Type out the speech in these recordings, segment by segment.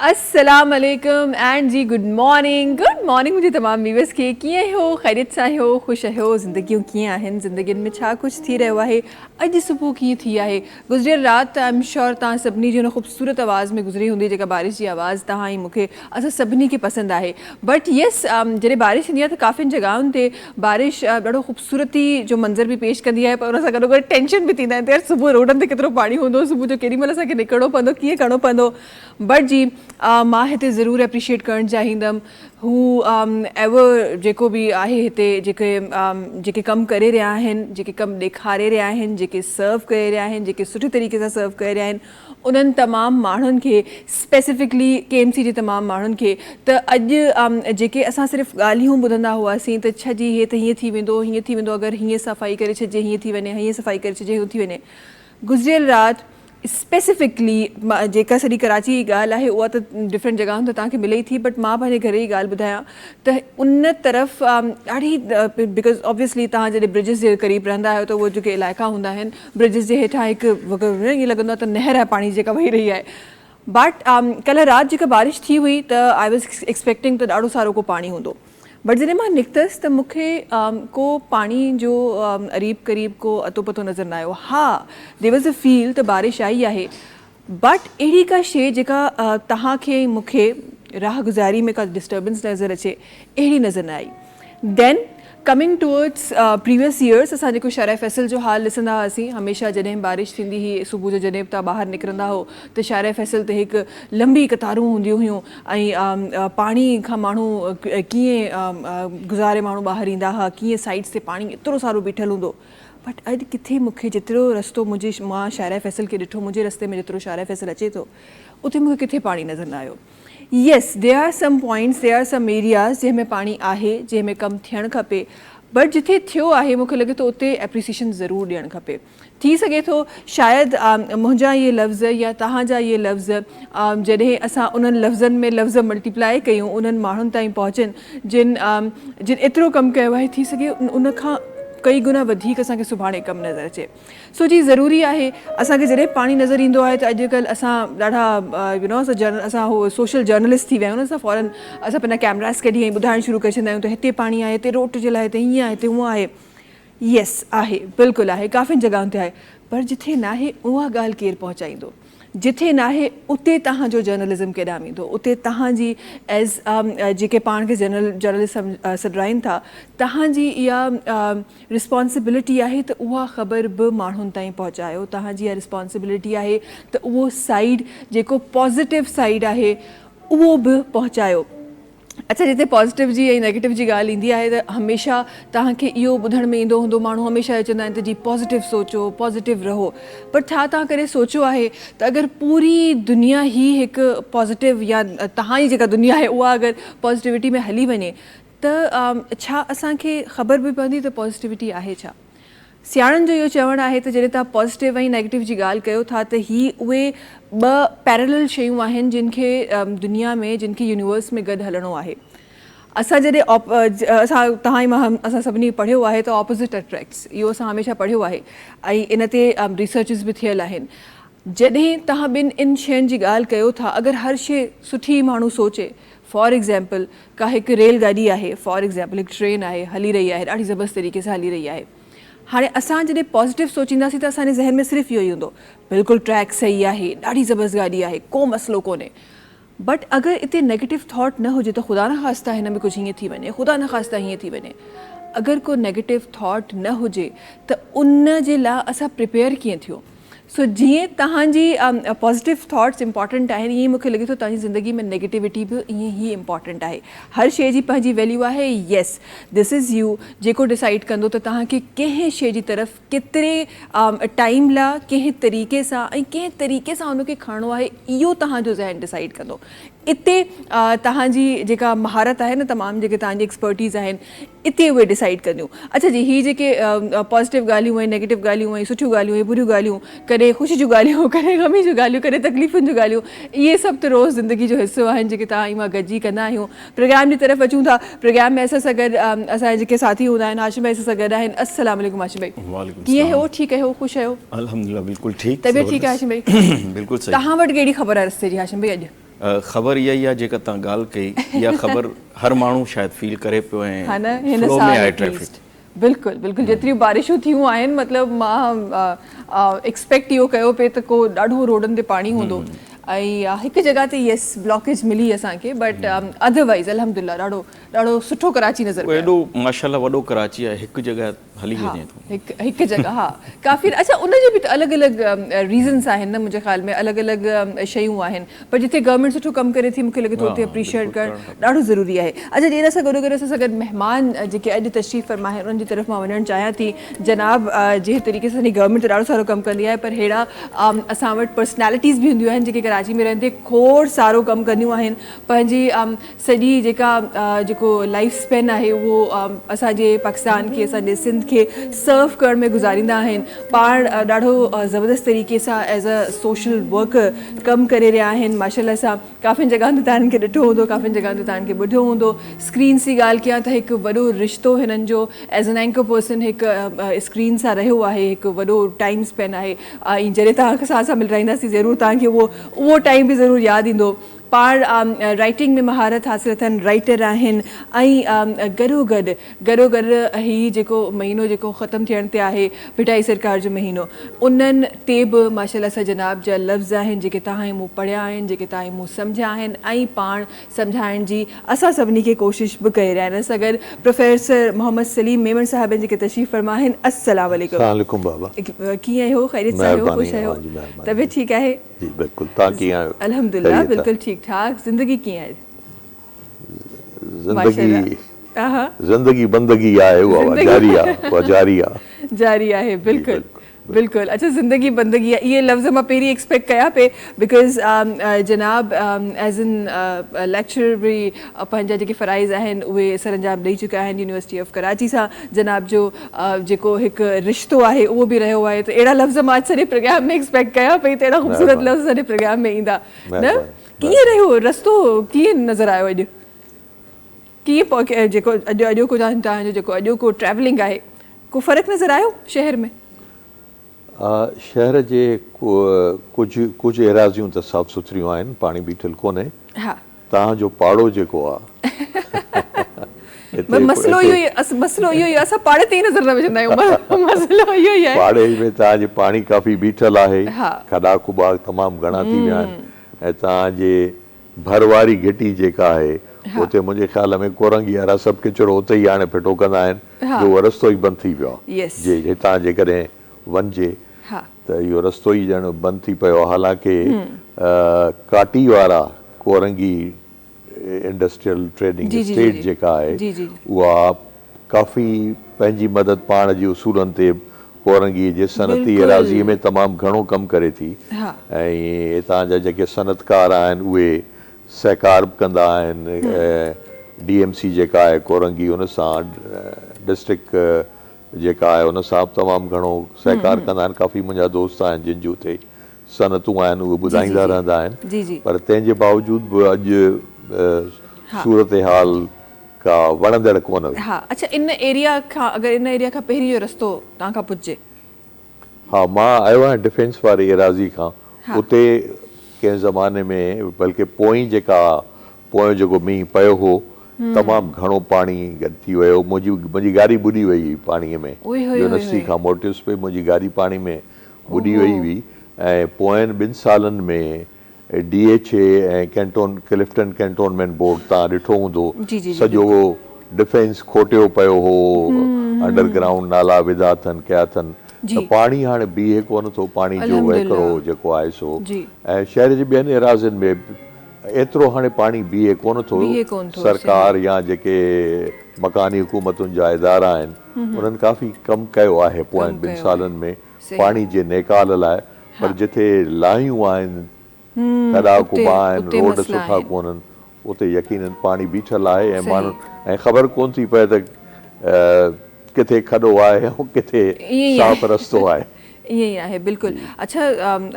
السلام عليڪم اينڊ جي گڊ مارننگ گڊ مارننگ منهنجي تمام ويورز کي ڪيئن آهيو خيريت سان آهيو خوش آهيو زندگيون ڪيئن آهن زندگين ۾ ڇا ڪجهه ٿي رهيو آهي اڄ صبح ڪيئن ٿي آهي گذريل رات ته آئي ايم شور توهان سڀني جي ان خوبصورت آواز ۾ گذري هوندي جيڪا بارش جي آواز توهان ۽ مون کي اسان سڀني کي پسند آهي بٽ يس جڏهن بارش ٿيندي آهي ته ڪافين جڳهن تي بارش ڏاڍو خوبصورتي جو منظر به پيش ڪندي آهي پر ان سان گڏو گڏ ٽينشن به ٿيندا آهن ته يار صبح روڊن تي ڪيترو پاڻي هوندو صبح جو ڪيڏي مهل اسان کي نڪرڻو پوندو ڪيئن ڪرڻو پوندو بٽ جي مان هتي ضرور اپريشيئيٽ ڪرڻ چاهيندم هو ايور جيڪو به آهي هتي جيڪي جيڪي ڪم ڪري رهيا آهن جيڪي ڪم ڏيکاري رهيا آهن جيڪي سرو ڪري رهيا آهن جيڪي سٺي طريقي سان سرو ڪري رهيا آهن انهن تمام ماڻهن کي اسپيسفڪلي ڪي ايم سي جي تمام ماڻهن کي ته اڄ جيڪي اسان صرف ڳالهيون ٻڌندا هئاسين ته ڇا جي هي ته هيئن ٿي ويندو هيئن ٿي ويندو اگر هيئن صفائي ڪري ڇڏجي هيئن ٿي وڃي هيئن صفائي ڪري ڇڏجي هيئن ٿي وڃي گذريل رات اسپيسفڪلي جيڪا سڄي ڪراچي جي ڳالهه آهي اها ته ڊفرنٽ جڳهن تي توهان کي ملي ئي ٿي بٽ مان پنهنجي گهر جي ڳالهه ٻڌايان ته ان طرف ڏاڍي because obviously توهان جڏهن برجز جي قريب رهندا آهيو ته اهي جيڪي علائقا هوندا آهن برجز جي هيٺان هڪ ائين لڳندو آهي ته نهر آهي پاڻي جي جيڪا وهي رهي آهي بٽ ڪلهه رات جيڪا بارش ٿي هئي ته I was expecting ته ڏاڍو سارو ڪو پاڻي هوندو بٽ جڏهن مان نڪتس ته مون کي ڪو پاڻي جو اريب قريب ڪو اتو پتو نظر نه آيو. ها there was a feel ته بارش آئي آهي بٽ اهڙي ڪا شيء جيڪا توهان کي ۽ مون کي راهه گذاري ۾ ڪا ڊسٽربنس نظر اچي اهڙي نظر نه آئي. دين ڪمنگ ٽوورڊس پريويس يئرس اسان جيڪو شارع فيصل جو حال ڏسندا هئاسين هميشه جڏهن بارش ٿيندي هئي صبح جو جڏهن به توهان ٻاهر نڪرندا هو ته شارع فيصل تي هڪ لنبي قطارون هونديون هيون ۽ پاڻي کان ماڻهو ڪيئن گذاري ماڻهو ٻاهر ايندا ها ڪيئن سائيڊس تي پاڻي ايترو سارو بيٺل هوندو بٽ اڄ ڪٿي مون کي جيترو رستو منهنجي مان شارع فيصل کي ڏٺو منهنجي رستي ۾ جيترو شارع فيصل اچي ٿو اتي مون کي ڪٿي پاڻي نظر نه آيو yes there are some points there are some areas جنهن ۾ پاڻي آهي جنهن ۾ ڪم ٿيڻ کپي بٽ جٿي ٿيو آهي مون کي لڳي ٿو اتي اپريسيشن ضرور ڏيڻ کپي ٿي سگهي ٿو شايد منهنجا اهي لفظ يا توهان جا اهي لفظ جڏهن اسان انهن لفظن ۾ لفظ ملٽيپلائي ڪيون انهن ماڻهن تائين پهچن جن جن ايترو ڪم ڪيو آهي ٿي سگهي ان کان ڪئي گنا وڌيڪ اسان کي سڀاڻي ڪم نظر اچي سو جي ضروري آهي اسان کي جڏهن پاڻي نظر ايندو آهي ته اڄڪلهه اسان ڏاڍا يو نو اسان اسان هو سوشل جرنلسٽ ٿي ويا آهيون اسان فورن اسان پنهنجا ڪيمراز ڪڍي ۽ ٻڌائڻ شروع ڪري ڇڏيندا آهيون ته هتي پاڻي آهي هتي روڊ ٽٽل آهي هتي هيئن آهي هتي هونئن آهي يس آهي بلڪل آهي ڪافين جڳهن تي آهي پر جٿي ناهي اها ڳالهه ڪير پهچائيندو جٿي ناهي اتي توهان جو جرنلزم ڪيڏانهن ويندو اتي توهان جي ايز جيڪي پاڻ کي جرنل جرنلسٽ سڏرائين ٿا توهان جي اها رسپانسبلٽي آهي ته اها خبر به ماڻهن تائين پهچايو توهان جي اها رسپانسبلٽي آهي ته اهو سائيڊ جيڪو پازيٽو سائيڊ آهي اهو به پهچايو اڇا جتي پازيٽو جي ۽ نيگيٽو جي ڳالهه ايندي آهي ته هميشه توهان کي اهو ٻڌڻ ۾ ايندو هوندو ماڻهو هميشه اهو چوندا آهن ته جي پازيٽو سوچو پازيٽو رهو پر ڇا توهان ڪڏهن سوچيو آهي ته اگر پوري دنيا ئي هڪ پازيٽو يا توهان جي جيڪا دنيا آهي اها اگر پازيٽوٽي ۾ هلي وڃي ته ڇا اسان کي خبر به پوندي ته پازيٽوٽي آهي ڇا؟ سياڻن جو اهو چوڻ آهي ته جڏهن توهان پازيٽو ۽ نيگيٽو جي ڳالهه ڪيو ٿا ته هي اهي ٻه پيرلل شيون آهن جن کي دنيا ۾ جن کي يونيورس ۾ گڏ هلڻو آهي. اسان جڏهن اسان توهان ۽ مان اسان سڀني پڙهيو آهي ته اپوزٽ اٽريڪٽس اهو اسان هميشه پڙهيو آهي ۽ ان تي ريسرچز به ٿيل آهن. جڏهن توهان ٻن ان شين جي ڳالهه ڪيو ٿا اگر هر شي سٺي ماڻهو سوچي فار ايگزامپل ڪا هڪ ريل گاڏي آهي فار ايگزامپل هڪ ٽرين آهي هلي رهي آهي ڏاڍي زبردست طريقي سان هلي رهي آهي هاڻي اسان جڏهن پازيٽو سوچينداسين ته اسان جي ذهن ۾ صرف اهو ئي هوندو بلڪل ٽريڪ صحيح آهي ڏاڍي زبردست گاڏي آهي ڪو مسئلو ڪونهي بٽ اگر اتي نيگيٽو ٿاٽ نه هجي ته خدا نخواسته هن ۾ ڪجهه هيئن ٿي وڃي خدا نخواسته هيئن ٿي وڃي اگر ڪو نيگيٽو ٿاٽ نه هجي ته ان جي لاء اسان پريپيئر ڪيئن ٿيون سو جيئن توهان جي پازيٽو ٿاٽس امپارٽنٽ آهن ائين مون کي لڳي ٿو توهان جي زندگي ۾ نيگيٽوٽي به ائين ئي امپارٽنٽ آهي هر شيء جي پنهنجي ويليو آهي يس this is U جيڪو ڊسائيڊ ڪندو ته توهان کي ڪنهن شيء جي طرف ڪيتري ٽائيم لا ڪنهن طريقي سان ۽ ڪنهن طريقي سان ان کي کڻڻو آهي اهو توهان جو ذهن ڊسائيڊ ڪندو اتي توهان جي جيڪا مهارت آهي نه تمام جيڪي توهان جي ايڪسپرٽيز آهن اتي اهي ڊسائيڊ ڪنديون اڇا جي هي جيڪي پازيٽو ڳالهيون ۽ نيگيٽو ڳالهيون ۽ سٺيون ڳالهيون ۽ بريون ڳالهيون ڪڏهن خوشي جون ڳالهيون ڪڏهن غمي جون ڳالهيون ڪڏهن تڪليفن جون ڳالهيون اهي سڀ ته روز زندگي جو حصو آهن جيڪي توهان ۽ مان گڏجي ڪندا آهيون پروگرام جي طرف اچون ٿا پروگرام ۾ اسان سان گڏ اسان جا جيڪي ساٿي هوندا آهن هاشم ڀائي اسان سان گڏ آهن السلام عليڪم هاشم ڀائي وعليڪم ڪيئن آهيو ٺيڪ آهيو خوش آهيو الحمدلله بلڪل ٺيڪ طبيعت ٺيڪ آهي هاشم ڀائي بلڪل صحيح توهان وٽ ڪهڙي خبر آهي رستي جي هاشم ڀائي اڄ. خبر اها ئي آهي جيڪا توهان ڳالهه ڪئي اها خبر هر ماڻهو شايد فيل ڪري پيو ۽ ها نه هن فلو ۾ سال آهي ايٽ ٽريفڪ. ليسٽ بلڪل بلڪل جيتريون بارشون ٿيون آهن مطلب مان ايڪسپيڪٽ اهو ڪيو پئي ته ڪو ڏاڍو روڊن تي پاڻي هوندو ۽ هڪ جڳهه تي يس بلاڪيج ملي اسان کي بٽ اڌروائز الحمدلله ڏاڍو ڏاڍو سٺو ڪراچي نظر پيو آيو. ايڏو ماشاءالله وڏو ڪراچي آهي هڪ جڳهه هلي ها وڃي ٿو. هڪ هڪ جڳهه ها ڪافي اڇا ان جي به ته الڳ الڳ ريزنس آهن نه منهنجي خيال ۾ الڳ الڳ شيون آهن پر جتي گورنمينٽ سٺو ڪم ڪري ٿي مونکي لڳي ٿو ها اتي ها اپريشيئيٽ بلڪل ڪرڻ ڪرڻ کپي. ڏاڍو ضروري آهي اڇا جي ان سان گڏو گڏ اسان سان گڏ مهمان جيڪي اڄ تشريف فرما آهن انهن جي طرف مان وڃڻ چاهيان ٿي جناب جنهن طريقي سان گورنمينٽ ته ڏاڍو سارو ڪم ڪندي آهي پر ههڙا اسان وٽ پرسنالٽيز به هونديون آهن جيڪي ڪراچي ۾ رهندي کوڙ سارو ڪم ڪنديون آهن پنهنجي سڄي جيڪا جيڪو لائيف اسپين آهي اهو اسان جي پاڪستان کي اسان جي سنڌ کي سرو ڪرڻ ۾ گذاريندا آهن پاڻ ڏاڍو زبردست طريقي سان ايز ا سوشل ورڪر ڪم ڪري رهيا آهن ماشاء الله سان ڪافين جڳهن تي تهان کي ڏٺو هوندو ڪافين جڳهن تي تهان کي ٻڌو هوندو اسڪرينس جي ڳالهه ڪيان ته هڪ وڏو رشتو هنن جو ايز ان اينڪر پرسن هڪ اسڪرين سان رهيو آهي هڪ وڏو ٽائيم اسپين آهي ۽ جڏهن تهان سان اسان ملرائينداسين ضرور تهان کي اهو اهو ٽائيم به ضرور ياد ايندو پاڻ رائيٽنگ ۾ مهارت حاصل اٿن، رائيٽر آهن ۽ گڏوگڏ گڏوگڏ هي جيڪو مهينو جيڪو ختم ٿيڻ تي آهي ڀٽائي سرڪار جو مهينو انهن تي به ماشاء الله سان جناب جا لفظ آهن جيڪي توهان ۽ مون پڙهيا آهن جيڪي توهان ۽ مون سمجهيا آهن ۽ پاڻ سمجهائڻ جي اسان سڀني کي ڪوشش به ڪري رهيا آهن اسان گڏ پروفيسر محمد سليم ميمڻ صاحب آهن جيڪي تشريف فرما آهن السلام عليڪم. السلام عليڪم بابا. ڪيئن آهيو خيريت سان آهيو خوش آهيو مهرباني اوهان جي مهرباني. طبيعت ٺيڪ آهي. جي بلڪل توهان ڪيئن آهيو؟ الحمدلله بلڪل ٺيڪ ٺاڪ زندگي ڪيئن آهي؟ زندگي زندگي بندگي آهي اها جاري آهي اها جاري آهي جاري آهي بلڪل بلڪل اڇا زندگي بندگي آهي اهي لفظ مان پهرين ايڪسپيڪٽ ڪيا پئي because جناب ايز ان ليڪچرر به پنهنجا جيڪي فرائض آهن اهي سرانجام ڏئي چڪا آهن يونيورسٽي آف ڪراچي سان جناب جو جيڪو هڪ رشتو آهي اهو به رهيو آهي ته اهڙا لفظ مان اڄ سڄي پروگرام ۾ ايڪسپيڪٽ ڪيان پئي ته اهڙا خوبصورت لفظ سڄي پروگرام ۾ ايندا نه ڪيئن رهيو رستو ڪيئن نظر آيو اڄ ڪيئن جيڪو اڄ اڄوڪو توهان جو جيڪو اڄوڪو ٽريولنگ آهي ڪو فرق نظر آيو شهر ۾؟ شهر جي ڪجهه ڪجهه ايراضيون ته صاف سٿريون آهن پاڻي بيٺل ڪونهي. توهان جو پاڙو جيڪو آ هتي مسئلو اهو ئي مسئلو اهو ئي اسان پاڙي تي ئي نظر نه وجهندا آهيون مسئلو اهو ئي آهي. پاڙي ۾ توهان جي پاڻي ڪافي بيٺل آهي کڏا کٻا تمام گهڻا ٿي ويا آهن ۽ توهان جي ڀر واري گهٽي جيڪا آهي اتي منهنجي خيال ۾ ڪورنگي وارا سڀ ڪچرو اتي ئي آڻي ڦٽو ڪندا آهن جو اهو رستو ئي بند ٿي ويو آهي جي هتان جيڪڏهن وڃجي ته اهو رستو ئي ڄڻ بند ٿي پيو آهي حالانڪه ڪاٽي وارا ڪورنگي انڊسٽريل ٽريڊنگ اسٽيٽ جيڪا آهي اها ڪافي پنهنجي مدد پاڻ جي اصولن تي ڪورنگي جي صنعتي ايراضي ۾ تمام گهڻو ڪم ڪري ٿي ۽ هتان جا جيڪي صنعتڪار آهن اهي سهڪار به ڪندا آهن ڊي ايم سي جيڪا آهي ڪورنگي ان سان ڊسٽرڪٽ جيڪا آهي ان سان به تمام گهڻو سهڪار ڪندا آهن ڪافي منهنجا دوست آهن جن جون اتي صنعتون آهن اهي ٻڌائيندا رهندا آهن پر تنهن جي باوجود به اڄ صورتحال ڪا وڻندڙ ڪونه هئي. ها اڇا ان ايريا کان اگر ان ايريا کان پهرين جو رستو توهان کان پڇجي. ها مان آيو آهيان ڊفينس واري ايراضي کان اتي ڪنهن زماني ۾ بلڪه پوئين جيڪا پويون جيڪو مينهن پيو هو تمام گهڻو پاڻي گڏ ٿي ويو منهنجي منهنجي گاڏي ٻڏي وئي هئي پاڻي ۾ يونيورسٽي کان موٽيس پئي منهنجي گاڏي پاڻي ۾ ٻڏي وئي هئي ۽ پوين ٻن سالن ۾ ڊي ايڇ اي ۽ ڪينٽون ڪلفٽن ڪينٽونمينٽ بورڊ تان ڏٺو هوندو سڄو ڊفينس کوٽيو پيو هو انڊر گرائونڊ نالا وڌا اٿن ڪيا اٿن ته پاڻي هاڻي بيهي ڪونه ٿو پاڻي جو وهڪرو جيڪو آهي سو ۽ شهر جي ٻين ايراضين ۾ ايترو هاڻي پاڻي بيهي ڪونه ٿو سرڪار يا جيڪي مڪاني حڪومتن جا ادارا آهن انهن ڪافي ڪم ڪيو آهي پوين ٻن سالن ۾ پاڻي جي نيڪال لاء پر جتي لاهيون آهن کڏا کٻا آهن روڊ سٺا ڪونهن اتي يقينن پاڻي بيٺل آهي ۽ ماڻهن ۽ خبر ڪونه ٿي پئي ته ڪٿي کڏو آهي ۽ ڪٿي صاف رستو آهي. ائين ئي آهي بلڪل اڇا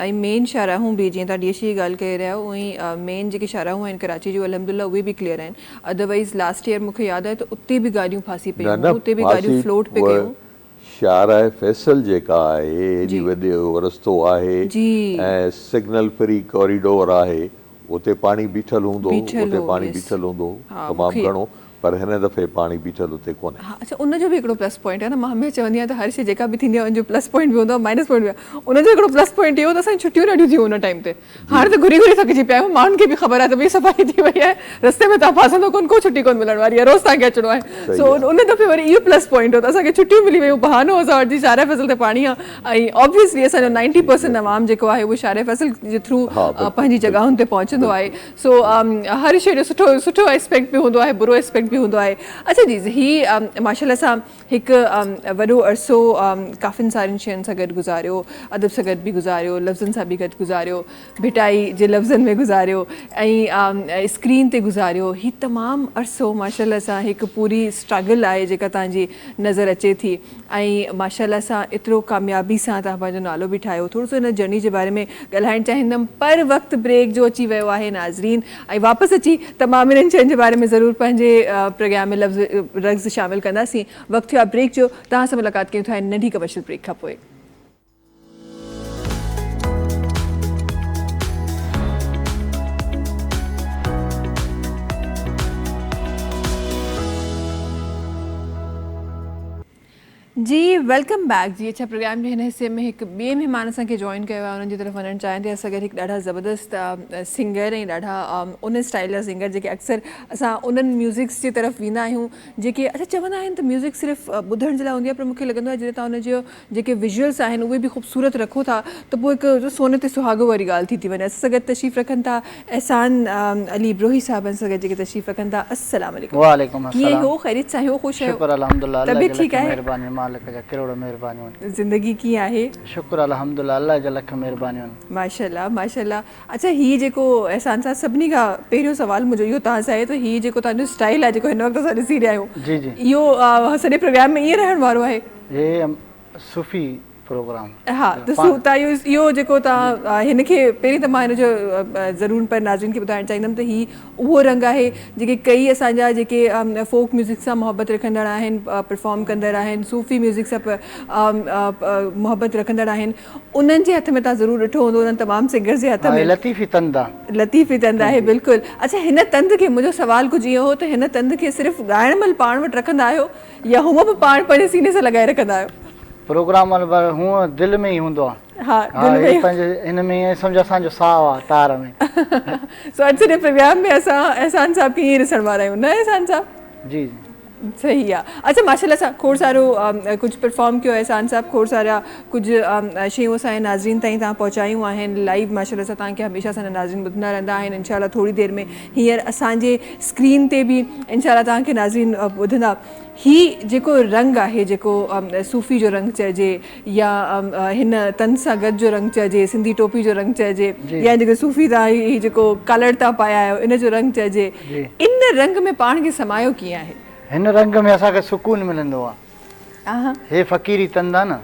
۽ مين شاهراهون به جيئن توهان ڊي ايڇ اي جي ڳالهه ڪري رهيا آهيو اونئن ئي مين جيڪي شاهراهون آهن ڪراچي جون الحمدلله اهي به ڪليئر آهن ادروائيز لاسٽ ايئر مون کي ياد آهي ته اتي به گاڏيون ڦاسي نه پيون نه هيون اتي به گاڏيون ڦاسي فلوٽ پئي ڪيون. شاهراهه فيصل جيڪا آهي ايڏي وڏي رستو آهي ۽ سگنل فري ڪوريڊور آهي اتي پاڻي بيٺل هوندو هو، بيٺل اتي هو پاڻي يس بيٺل هوندو هو ها تمام مونکي گهڻو پر هن دفعي پاڻي بيٺل اتي ڪونهي. ها اڇا ان جو به هڪڙو پلس پوائنٽ آهي نه مان هميشه چوندي آهيان ته هر شي جيڪا به ٿيندي آهي ان جو پلس پوائنٽ به هوندو آهي مائنس پوائنٽ به آهي ان جو هڪڙو پلس پوائنٽ اهو ته اسان جون ڇٽيون ڏاڍيون ٿيون ان ٽائيم تي هاڻي ته گهري گهري ٿڪجي پيا آهيون ماڻهن کي به خبر آهي ته ڀئي صفائي ٿي وئي آهي رستي ۾ توهان ڦاسندو ڪونه ڪو ڇٽي ڪونه ملڻ واري آهي روز توهان کي اچڻو آهي سو ان دفعي وري اهو پلس پوائنٽ هو ته اسان کي ڇٽيون ملي ويون بهانو اسان وٽ جي شارع فيصل تي پاڻي آهي ۽ آبويسلي اسان جو نائنٽي پرسنٽ عوام جيڪو آهي اهو شارع فيصل جي ٿرو پنهنجي جڳهن تي پهچندو آهي سو هر شيء جو سٺو سٺو اسپيڪٽ به هوندو آهي برو اسپيڪٽ به هوندو آهي اڇا جي هي ماشاء الله سان هڪ وڏو عرصو ڪافين سارين شين سان گڏ گذاريو ادب سان گڏ به گذاريو لفظن سان به گڏ گذاريو ڀٽائي جي لفظن ۾ گذاريو ۽ اسڪرين تي گذاريو هي تمام عرصو ماشاء الله سان هڪ پوري اسٽرگل آهي جيڪا توهان جي نظر اچي ٿي ۽ ماشاء الله سان ايترو ڪاميابي سان توهان پنهنجو نالو به ٺاهيو ٿورو سو ان جرني جي باري ۾ ڳالهائڻ چاهيندم پر وقت بريڪ جو اچي ويو آهي ناظرين ۽ واپس اچي تمام انهن شين جي باري ۾ ضرور پنهنجي پروگرام ۾ لفظ رقص شامل ڪنداسين وقت ٿيو آهي بريڪ جو توهان سان ملاقات ڪيون ٿا ننڍي ڪمرشل بريڪ کان پوء. جي welcome back جي اڇا پروگرام جي هن حصي ۾ هڪ ٻئي مهمان اسان کي جوائن ڪيو آهي انهن جي طرف وڃڻ چاهيندي اسان گڏ هڪ ڏاڍا زبردست سنگر ۽ ڏاڍا ان اسٽائل جا سنگر جيڪي اڪثر اسان انهن ميوزڪس جي طرف ويندا آهيون جيڪي اڇا چوندا آهن ته ميوزڪ صرف ٻڌڻ جي لاء هوندي آهي پر مونکي لڳندو آهي جڏهن توهان ان جو جيڪي ويزوئلس آهن اهي به خوبصورت رکو ٿا ته پوء هڪ سون تي سهاڳو واري ڳالهه ٿي ٿي وڃي اسان سان گڏ تشريف رکن ٿا احسان علي بروهي صاحب اسان سان گڏ جيڪي تشريف رکن ٿا السلام عليڪم وعليڪم ڪيئن السلام آهيو خيريت سان آهيو خوش آهيو شڪر الحمدلله الله طبيعت جا ٺيڪ لک آهي مهربانيون مالڪ جا ڪروڙ مهربانيون زندگي ڪيئن آهي شڪر الحمدلله الله جا لک مهربانيون ماشاءالله ماشاءالله اڇا هي جيڪو احسان صاحب سڀني کان پهريون سوال منهنجو اهو توهان سان آهي ته هي جيڪو توهان جو اسٽائل آهي جيڪو هن وقت اسان ڏسي رهيا آهيون جي جي اهو سڄي پروگرام ۾ ائين رهڻ وارو آهي؟ هي صوفي پروگرام ها ته سو تان اهو جيڪو توهان هن کي پهرين ته مان هن جو ضرور پر ناظرين کي ٻڌائڻ چاهيندم ته هي اهو رنگ آهي جيڪي ڪئي اسان جا جيڪي فوڪ ميوزڪ سان محبت رکندڙ آهن پرفارم ڪندڙ آهن صوفي ميوزڪ سان محبت رکندڙ آهن انهن جي هٿ ۾ توهان ضرور ڏٺو هوندو انهن تمام سنگرز جي هٿ ۾ ۾ لطيفي تند آ. لطيفي تند آهي بلڪل اڇا هن تند کي منهنجو سوال ڪجهه اهو هو ته هن تند کي صرف ڳائڻ مهل پاڻ وٽ رکندا آهيو يا هونء به پاڻ پنهنجي سيني سان لڳائي رکندا آهيو؟ پروگرام مهل پر هونء دل ۾ ئي هوندو آ. ها دل ۾ هي پنهنجي هن ۾ ائين سمجهه اسان جو ساهه آ تار ۾. سو اڄ سڄي پروگرام ۾ اسان احسان صاحب کي ائين ڏسڻ وارا آهيون نه احسان صاحب؟ جي جي. صحيح آ اڇا ماشاءالله سان کوڙ سارو ڪجهه پرفارم ڪيو احسان صاحب کوڙ سارا ڪجهه شيون اسان جي ناظرين تائين توهان پهچايون آهن لائيو ماشاءالله سان توهان کي هميشه اسان جا ناظرين ٻڌندا رهندا آهن انشاء الله ٿوري دير ۾ هينئر اسان جي اسڪرين تي به انشاء الله توهان کي ناظرين ٻڌندا هي جيڪو رنگ آهي جيڪو صوفي جو رنگ چئجي يا هن تن سان گڏ جو رنگ چئجي، سنڌي ٽوپي جو رنگ چئجي يا جيڪو صوفي تان هي جيڪو ڪلر تان پايا آهيو ان جو رنگ چئجي، ان رنگ ۾ پاڻ کي سمايو ڪيئن آهي؟ هن رنگ ۾ اسان کي سڪون ملندو آ. هي فقيري تند آ نه،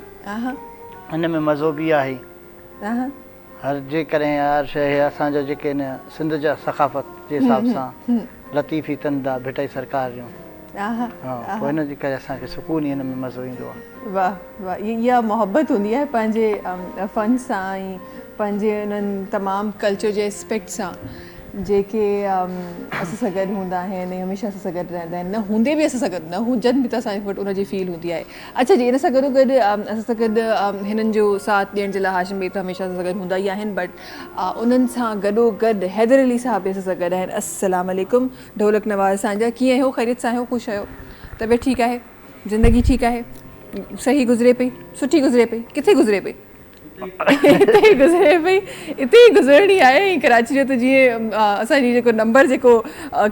ان ۾ مزو به آهي. هر جيڪڏهن هر شيء هي اسان جا جيڪي هن سنڌ جا ثقافت جي حساب سان لطيفي تند آ ڀٽائي سرڪار جو ها پوء ان جي ڪري اسان کي سڪون ئي هن ۾ مزو ايندو آ. واه واه اها محبت هوندي آهي پنهنجي فن سان ۽ پنهنجي انهن تمام ڪلچر جي اسپيڪٽ سان جيڪي اسان سان گڏ هوندا آهن ۽ هميشه اسان سان گڏ رهندا آهن نه هوندي به اسان سان گڏ نه هجن به ته اسان وٽ ان جي فيل هوندي آهي اڇا جي ان سان گڏو گڏ اسان سان گڏ هنن جو ساٿ ڏيڻ جي لاء هاشم بيگ ته هميشه اسان سان گڏ هوندا ئي آهن بٽ انهن سان گڏو گڏ حيدر علي صاحب به اسان سان گڏ آهن السلام عليڪم ڍولڪ نواز اسان جا ڪيئن آهيو خيريت سان آهيو خوش آهيو طبيعت ٺيڪ آهي زندگي ٺيڪ آهي صحيح گذري پئي سٺي گذري پئي ڪٿي گذري پئي اتي ئي گذري پئي اتي ئي گذرڻي آهي ۽ ڪراچي جو ته جيئن اسان جي جيڪو نمبر جيڪو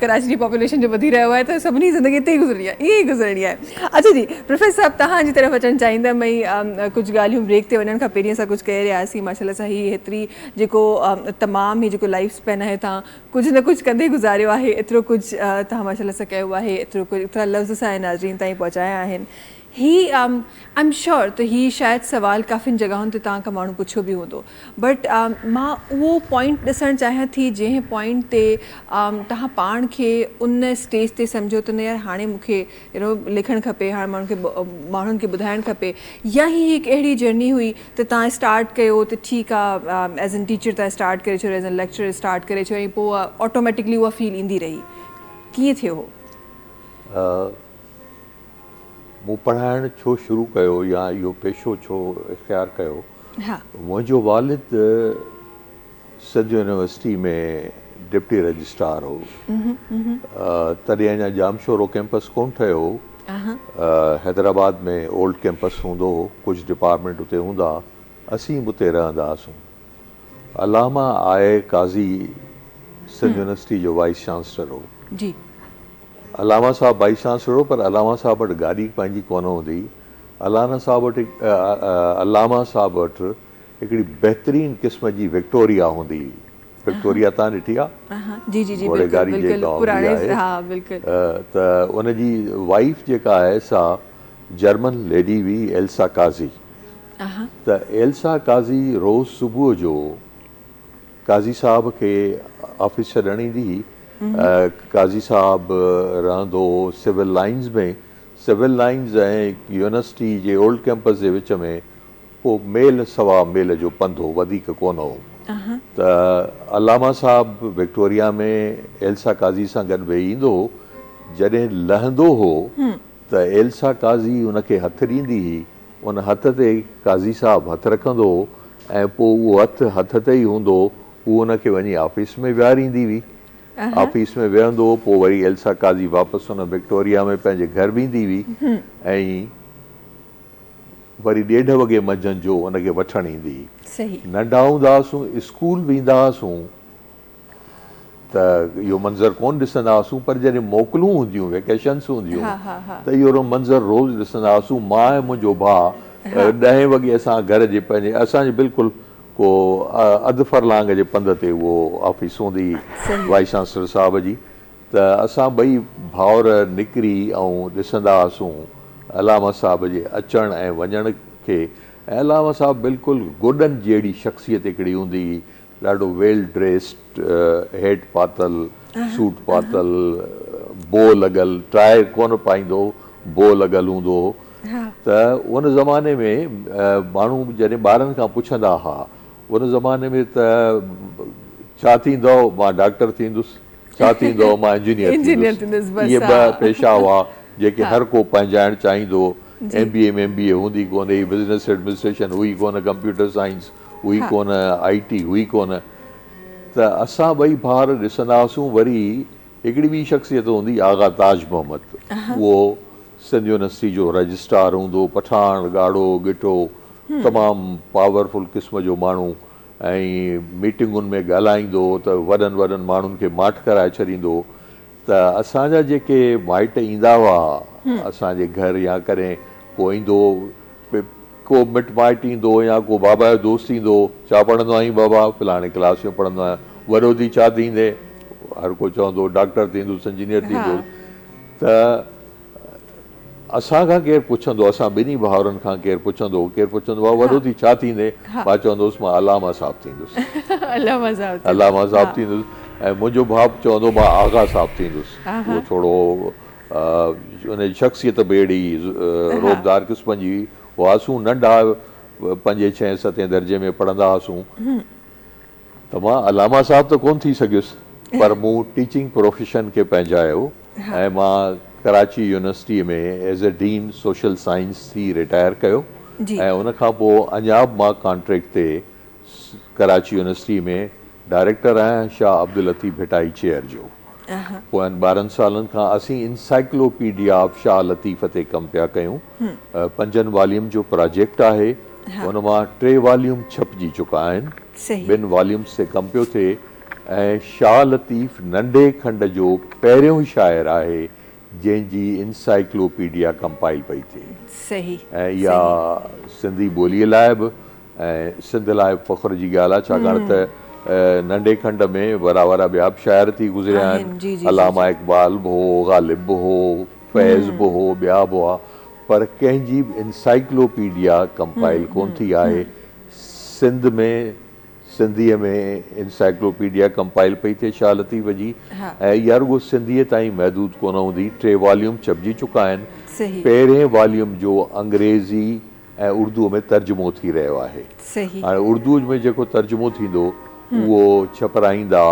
ڪراچي جي پاپوليشن جو وڌي رهيو آهي ته سڀني زندگي اتي ئي گذرڻي آهي ائين ئي گذرڻي آهي اڇا جي پروفيسر صاحب توهان جي طرف اچڻ چاهيندم ۽ ڪجهه ڳالهيون بريڪ تي وڃڻ کان پهرين اسان ڪجهه ڪري رهيا هئاسين ماشاء الله سان هي هيتري جيڪو تمام هي جيڪو لائف اسپين آهي توهان ڪجهه نه ڪجهه ڪندي گذاريو آهي ايترو ڪجهه توهان ماشاء الله سان ڪيو آهي ايترو ڪجهه ايترا لفظ اسان جي ناظرين تائين پهچايا آهن. هي I am sure ته هي شايد سوال ڪافين جڳهن تي توهان کان ماڻهو پڇيو به هوندو بٽ مان اهو پوائنٽ ڏسڻ چاهيان ٿي جنهن پوائنٽ تي توهان پاڻ کي ان اسٽيج تي سمجهيو ته نه يار هاڻي مون کي يو نو لکڻ کپي هاڻي ماڻهن کي ماڻهن کي ٻڌائڻ کپي يا هي هڪ اهڙي جرني هئي ته توهان اسٽارٽ ڪيو ته ٺيڪ آ ايز ان ٽيچر توهان اسٽارٽ ڪري ڇڏيو ايز ان ليڪچرر اسٽارٽ ڪري ڇڏيو ۽ پوء آٽوميٽڪلي اها فيل ايندي رهي ڪيئن ٿيو هو؟ مون پڙهائڻ ڇو شروع ڪيو يا اهو پيشو ڇو اختيار ڪيو؟ منهنجو والد سنڌ يونيورسٽي ۾ ڊپٽي رجسٽرار هو. تڏهن اڃا ڄامشورو ڪئمپس ڪونه ٺهيو هو. حيدرآباد ۾ اولڊ ڪئمپس هوندو هو. ڪجهه ڊپارٽمينٽ اتي هوندا ها. اسين به اتي رهندا هئاسون. علامه آء آء قاضي سنڌ يونيورسٽي جو وائيس چانسلر هو. علامه صاحب وائيس چانسلر هو پر علامه صاحب وٽ گاڏي پنهنجي ڪونه هوندي هئي. علانه صاحب وٽ علامه صاحب وٽ هڪڙي بهترين قسم جي وڪٽوريا هوندي هئي. وڪٽوريا تان ڏٺي آ؟ جي جي جي بلڪل بلڪل پراڻي ها بلڪل. ته ان جي وائيف جيڪا آهي سا جرمن ليڊي هئي ايلسا قاضي. ته ايلسا قاضي روز صبح جو قاضي صاحب کي آفيس ڇڏڻ ايندي هئي. قاضي صاحب رهندو هو civil lines ۾. Civil lines ۽ university جي اولڊ ڪئمپس جي وچ ۾ ڪو ميل سوا ميل جو پنڌ هو، وڌيڪ ڪونه هو. ته علامه صاحب وڪٽوريا ۾ ايلسا قاضي سان گڏ ويهي ايندو هو. جڏهن لهندو هو ته ايلسا قاضي ان کي هٿ ڏيندي هئي. ان هٿ تي قاضي صاحب هٿ رکندو هو ۽ پوء اهو هٿ هٿ تي ئي هوندو هو. هو ان کي وڃي آفيس ۾ ويهاريندي هئي. آفيس ۾ ويهندو هو، پوء وري ايلسا قاضي واپس ان وڪٽوريا ۾ پنهنجي گهر ويندي هئي ۽ وري ڏيڍ وڳي منجهند جو ان کي وٺڻ ايندي هئي. ننڍا هوندا هئاسون، اسڪول ويندا هئاسون ته اهو منظر ڪونه ڏسندا هئاسون پر جڏهن موڪلون هونديون، ويڪيشنس هونديون ته اهو منظر روز ڏسندا هئاسون. مان ۽ منهنجو ڀاء ڏهين وڳي اسان گهر جي پنهنجي اسان جي بلڪل ڪو اڌ فرلانگ جي پنڌ تي اهو آفيس هوندي هئي وائيس چانسلر صاحب جي ته اسان ٻئي ڀائر نڪري ۽ ڏسندا هئاسون علامه صاحب جي اچڻ ۽ وڃڻ کي ۽ علامه صاحب بلڪل گوڏن جهڙي شخصيت هڪڙي هوندي هئي ڏاڍو ويل ڊريسڊ هيٽ پاتل سوٽ پاتل بو لڳل ٽاء ڪونه پائيندو هو بو لڳل هوندو هو ته ان زماني ۾ ماڻهو جڏهن ٻارن کان پڇندا ها ان زماني ۾ ته ڇا ٿيندؤ مان ڊاڪٽر ٿيندس ڇا ٿيندؤ مان انجنيئر ٿيندس اهي ٻه پيشا هئا جيڪي هر ڪو پنهنجائڻ چاهيندو هو ايم بي اي ۾ ايم بي اي هوندي ڪونه هئي بزنس ايڊمنسٽريشن هئي ڪونه ڪمپيوٽر سائنس هئي ڪونه آئي ٽي هئي ڪونه ته اسان ٻئي ڀائر ڏسندا هئاسون وري هڪڙي ٻي شخصيت هوندي آغا تاج محمد اهو سنڌ يونيورسٽي جو رجسٽرار هوندو هو، پٺاڻ، ڳاڙهو، ڳٽو، تمام پاورفل قسم جو ماڻهو ۽ ميٽنگن ۾ ڳالهائيندو هو ته وڏن وڏن ماڻهن کي ماٺ ڪرائي ڇڏيندو هو ته اسان جا جيڪي مائٽ ايندا هئا اسان جي گهر يا ڪڏهن ڪو ايندو هو ڪو مٽ مائٽ ايندو هو يا ڪو بابا جو دوست ايندو هو ڇا پڙهندو آهين بابا فلاڻي ڪلاس ۾ پڙهندو آهيان وڏو ٿي ڇا ٿيندين هر ڪو چوندو هو ڊاڪٽر ٿيندس انجنيئر ٿيندس ته اسان کان ڪير پڇندو، اسان ٻنهي ڀائرن کان ڪير پڇندو، ڪير پڇندو ڀاء وڏو ٿي ڇا ٿيندين؟ مان چوندو هوس مان علامه صاحب ٿيندس. علامه صاحب ٿيندس. علامه صاحب ٿيندس ۽ منهنجو ڀاء به چوندو مان آغا صاحب ٿيندس. اهو ٿورو ان جي شخصيت به اهڙي رعبدار قسم جي هئي. هئاسون ننڍا پنجين ڇهين ستين درجي ۾ پڙهندا هئاسون. ته مان علامه صاحب ته ڪونه ٿي سگهيس پر مون ٽيچنگ پروفيشن کي پنهنجايو ۽ مان ڪراچي يونيورسٽيء ۾ as a dean social science ٿي رٽائر ڪيو ۽ ان کان پوء اڃا به مان ڪانٽريڪٽ تي ڪراچي يونيورسٽيء ۾ ڊائريڪٽر آهيان شاهه عبداللطيف ڀٽائي چيئر جو. پوين 12 سالن کان اسين انسائيڪلوپيڊيا آف شاهه لطيف تي ڪم پيا ڪيون. پنجن واليوم جو پراجيڪٽ آهي. ان مان ٽي واليوم ڇپجي چڪا آهن. ٻن واليومز تي ڪم پيو ٿئي ۽ شاهه لطيف ننڍي کنڊ جو پهريون شاعر آهي جنهن جي انسائيڪلوپيڊيا ڪمپائل پئي ٿئي ۽ اها سنڌي ٻوليء لاء به ۽ سنڌ لاء به فخر جي ڳالهه آهي ڇاڪاڻ ته ننڍي کنڊ ۾ وڏا وڏا ٻيا به شاعر ٿي گذريا آهن علامه اقبال به هو غالب به هو فيض به هو ٻيا به هئا. پر ڪنهن جي به انسائيڪلوپيڊيا ڪمپائل ڪونه ٿي آهي. سنڌ ۾ سنڌيء ۾ انسائيڪلوپيڊيا ڪمپائل پئي ٿئي شاهه لطيف جي ۽ اها رڳو سنڌيء تائين محدود ڪونه هوندي. ٽي واليوم ڇپجي چڪا آهن. پهرين واليوم جو انگريزي ۽ اردوء ۾ ترجمو ٿي رهيو آهي. هاڻي اردوء ۾ جيڪو ترجمو ٿيندو اهو ڇپرائيندا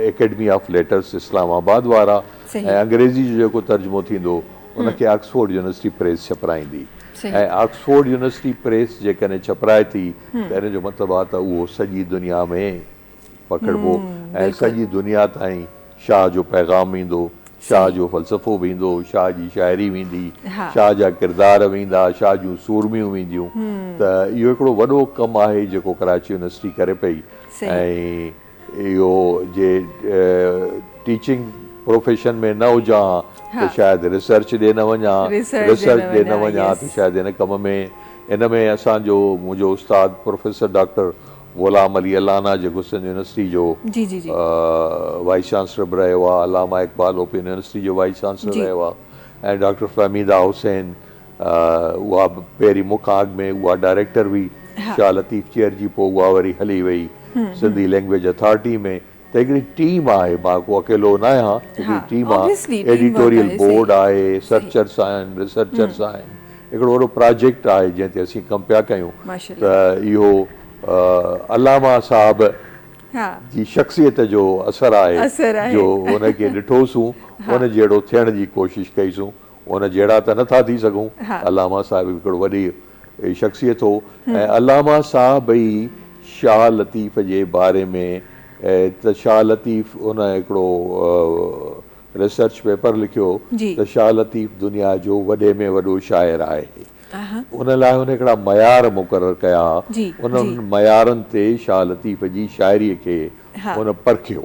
اڪيڊمي آف ليٽرس اسلام آباد وارا ۽ انگريزي جو جيڪو ترجمو ٿيندو ان کي آڪسفورڊ يونيورسٽي پريس ڇپرائيندي ۽ آڪسفورڊ يونيورسٽي پريس جيڪڏهن ڇپرائي ٿي ته ان جو مطلب آهي ته اهو سڄي دنيا ۾ پکڙبو ۽ سڄي دنيا تائين شاهه جو پيغام ويندو، شاهه جو فلسفو ويندو، شاهه جي شاعري ويندي، شاهه جا ڪردار ويندا، شاهه جون سورميون وينديون ته اهو هڪڙو وڏو ڪم آهي جيڪو ڪراچي يونيورسٽي ڪري پئي ۽ اهو جي ٽيچنگ پروفيشن ۾ نه هجان ها ته شايد ريسرچ ڏي نه وڃان ها، ريسرچ ڏي نه وڃان ها ته شايد ان ڪم ۾ ان ۾ اسان جو منهنجو استاد پروفيسر ڊاڪٽر غلام علي الانا جيڪو سنڌ يونيورسٽي جو وائيس چانسلر به رهيو آهي، علامه اقبال اوپن يونيورسٽي جو وائيس چانسلر رهيو آهي ۽ ڊاڪٽر فهميده حسين اها به پهرين مون کان اڳ ۾ اها ڊائريڪٽر هئي شاهه لطيف چيئر جي پوء اها وري هلي وئي سنڌي لينگويج اٿارٽي ۾ ته هڪڙي ٽيم آهي مان ڪو اڪيلو نه آهيان هڪڙي ٽيم آهي ايڊيٽوريل بورڊ آهي سرچرس آهن ريسرچرس آهن هڪڙو وڏو پراجيڪٽ آهي جنهن تي اسين ڪم پيا ڪيون ته اهو علامه صاحب جي شخصيت جو اثر آهي جو ان کي ڏٺوسون ان جهڙو ٿيڻ جي ڪوشش ڪئيسون ان جهڙا ته نٿا ٿي سگهون علامه صاحب هڪڙو وڏي شخصيت هو ۽ علامه صاحب ئي شاهه لطيف جي باري ۾ ته شاهه لطيف ان هڪڙو ريسرچ پيپر لکيو ته شاهه لطيف دنيا جو وڏي ۾ وڏو شاعر آهي. ان لاء هن هڪڙا معيار مقرر ڪيا. انهن معيارن تي شاهه لطيف جي شاعريء کي هن پرکيو.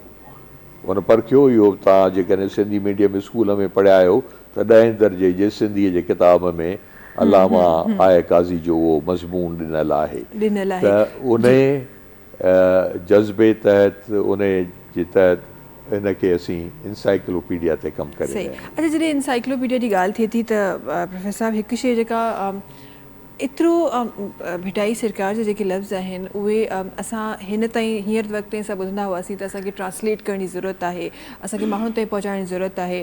هن پرکيو اهو توهان جيڪڏهن سنڌي ميڊيم اسڪول ۾ پڙهيا آهيو ته ڏهين درجي جي سنڌيء جي ڪتاب ۾ علامه آء قاضي جو اهو مضمون ڏنل آهي ته انهي جذبي تحت انهي جي تحت ان کي اسين انسائيڪلوپيڊيا تي ڪم ڪري صحيح رهيا آهيون. اڇا جڏهن انسائيڪلوپيڊيا جي ڳالهه ٿئي ٿي ته پروفيسر صاحب هڪ شيء جيڪا ايترو ڀٽائي سرڪار جا جيڪي لفظ آهن اهي اسان هن تائين هينئر وقت تائين اسان ٻڌندا هئاسين ته اسان کي ٽرانسليٽ ڪرڻ جي ضرورت آهي اسان کي ماڻهن تائين پهچائڻ جي ضرورت آهي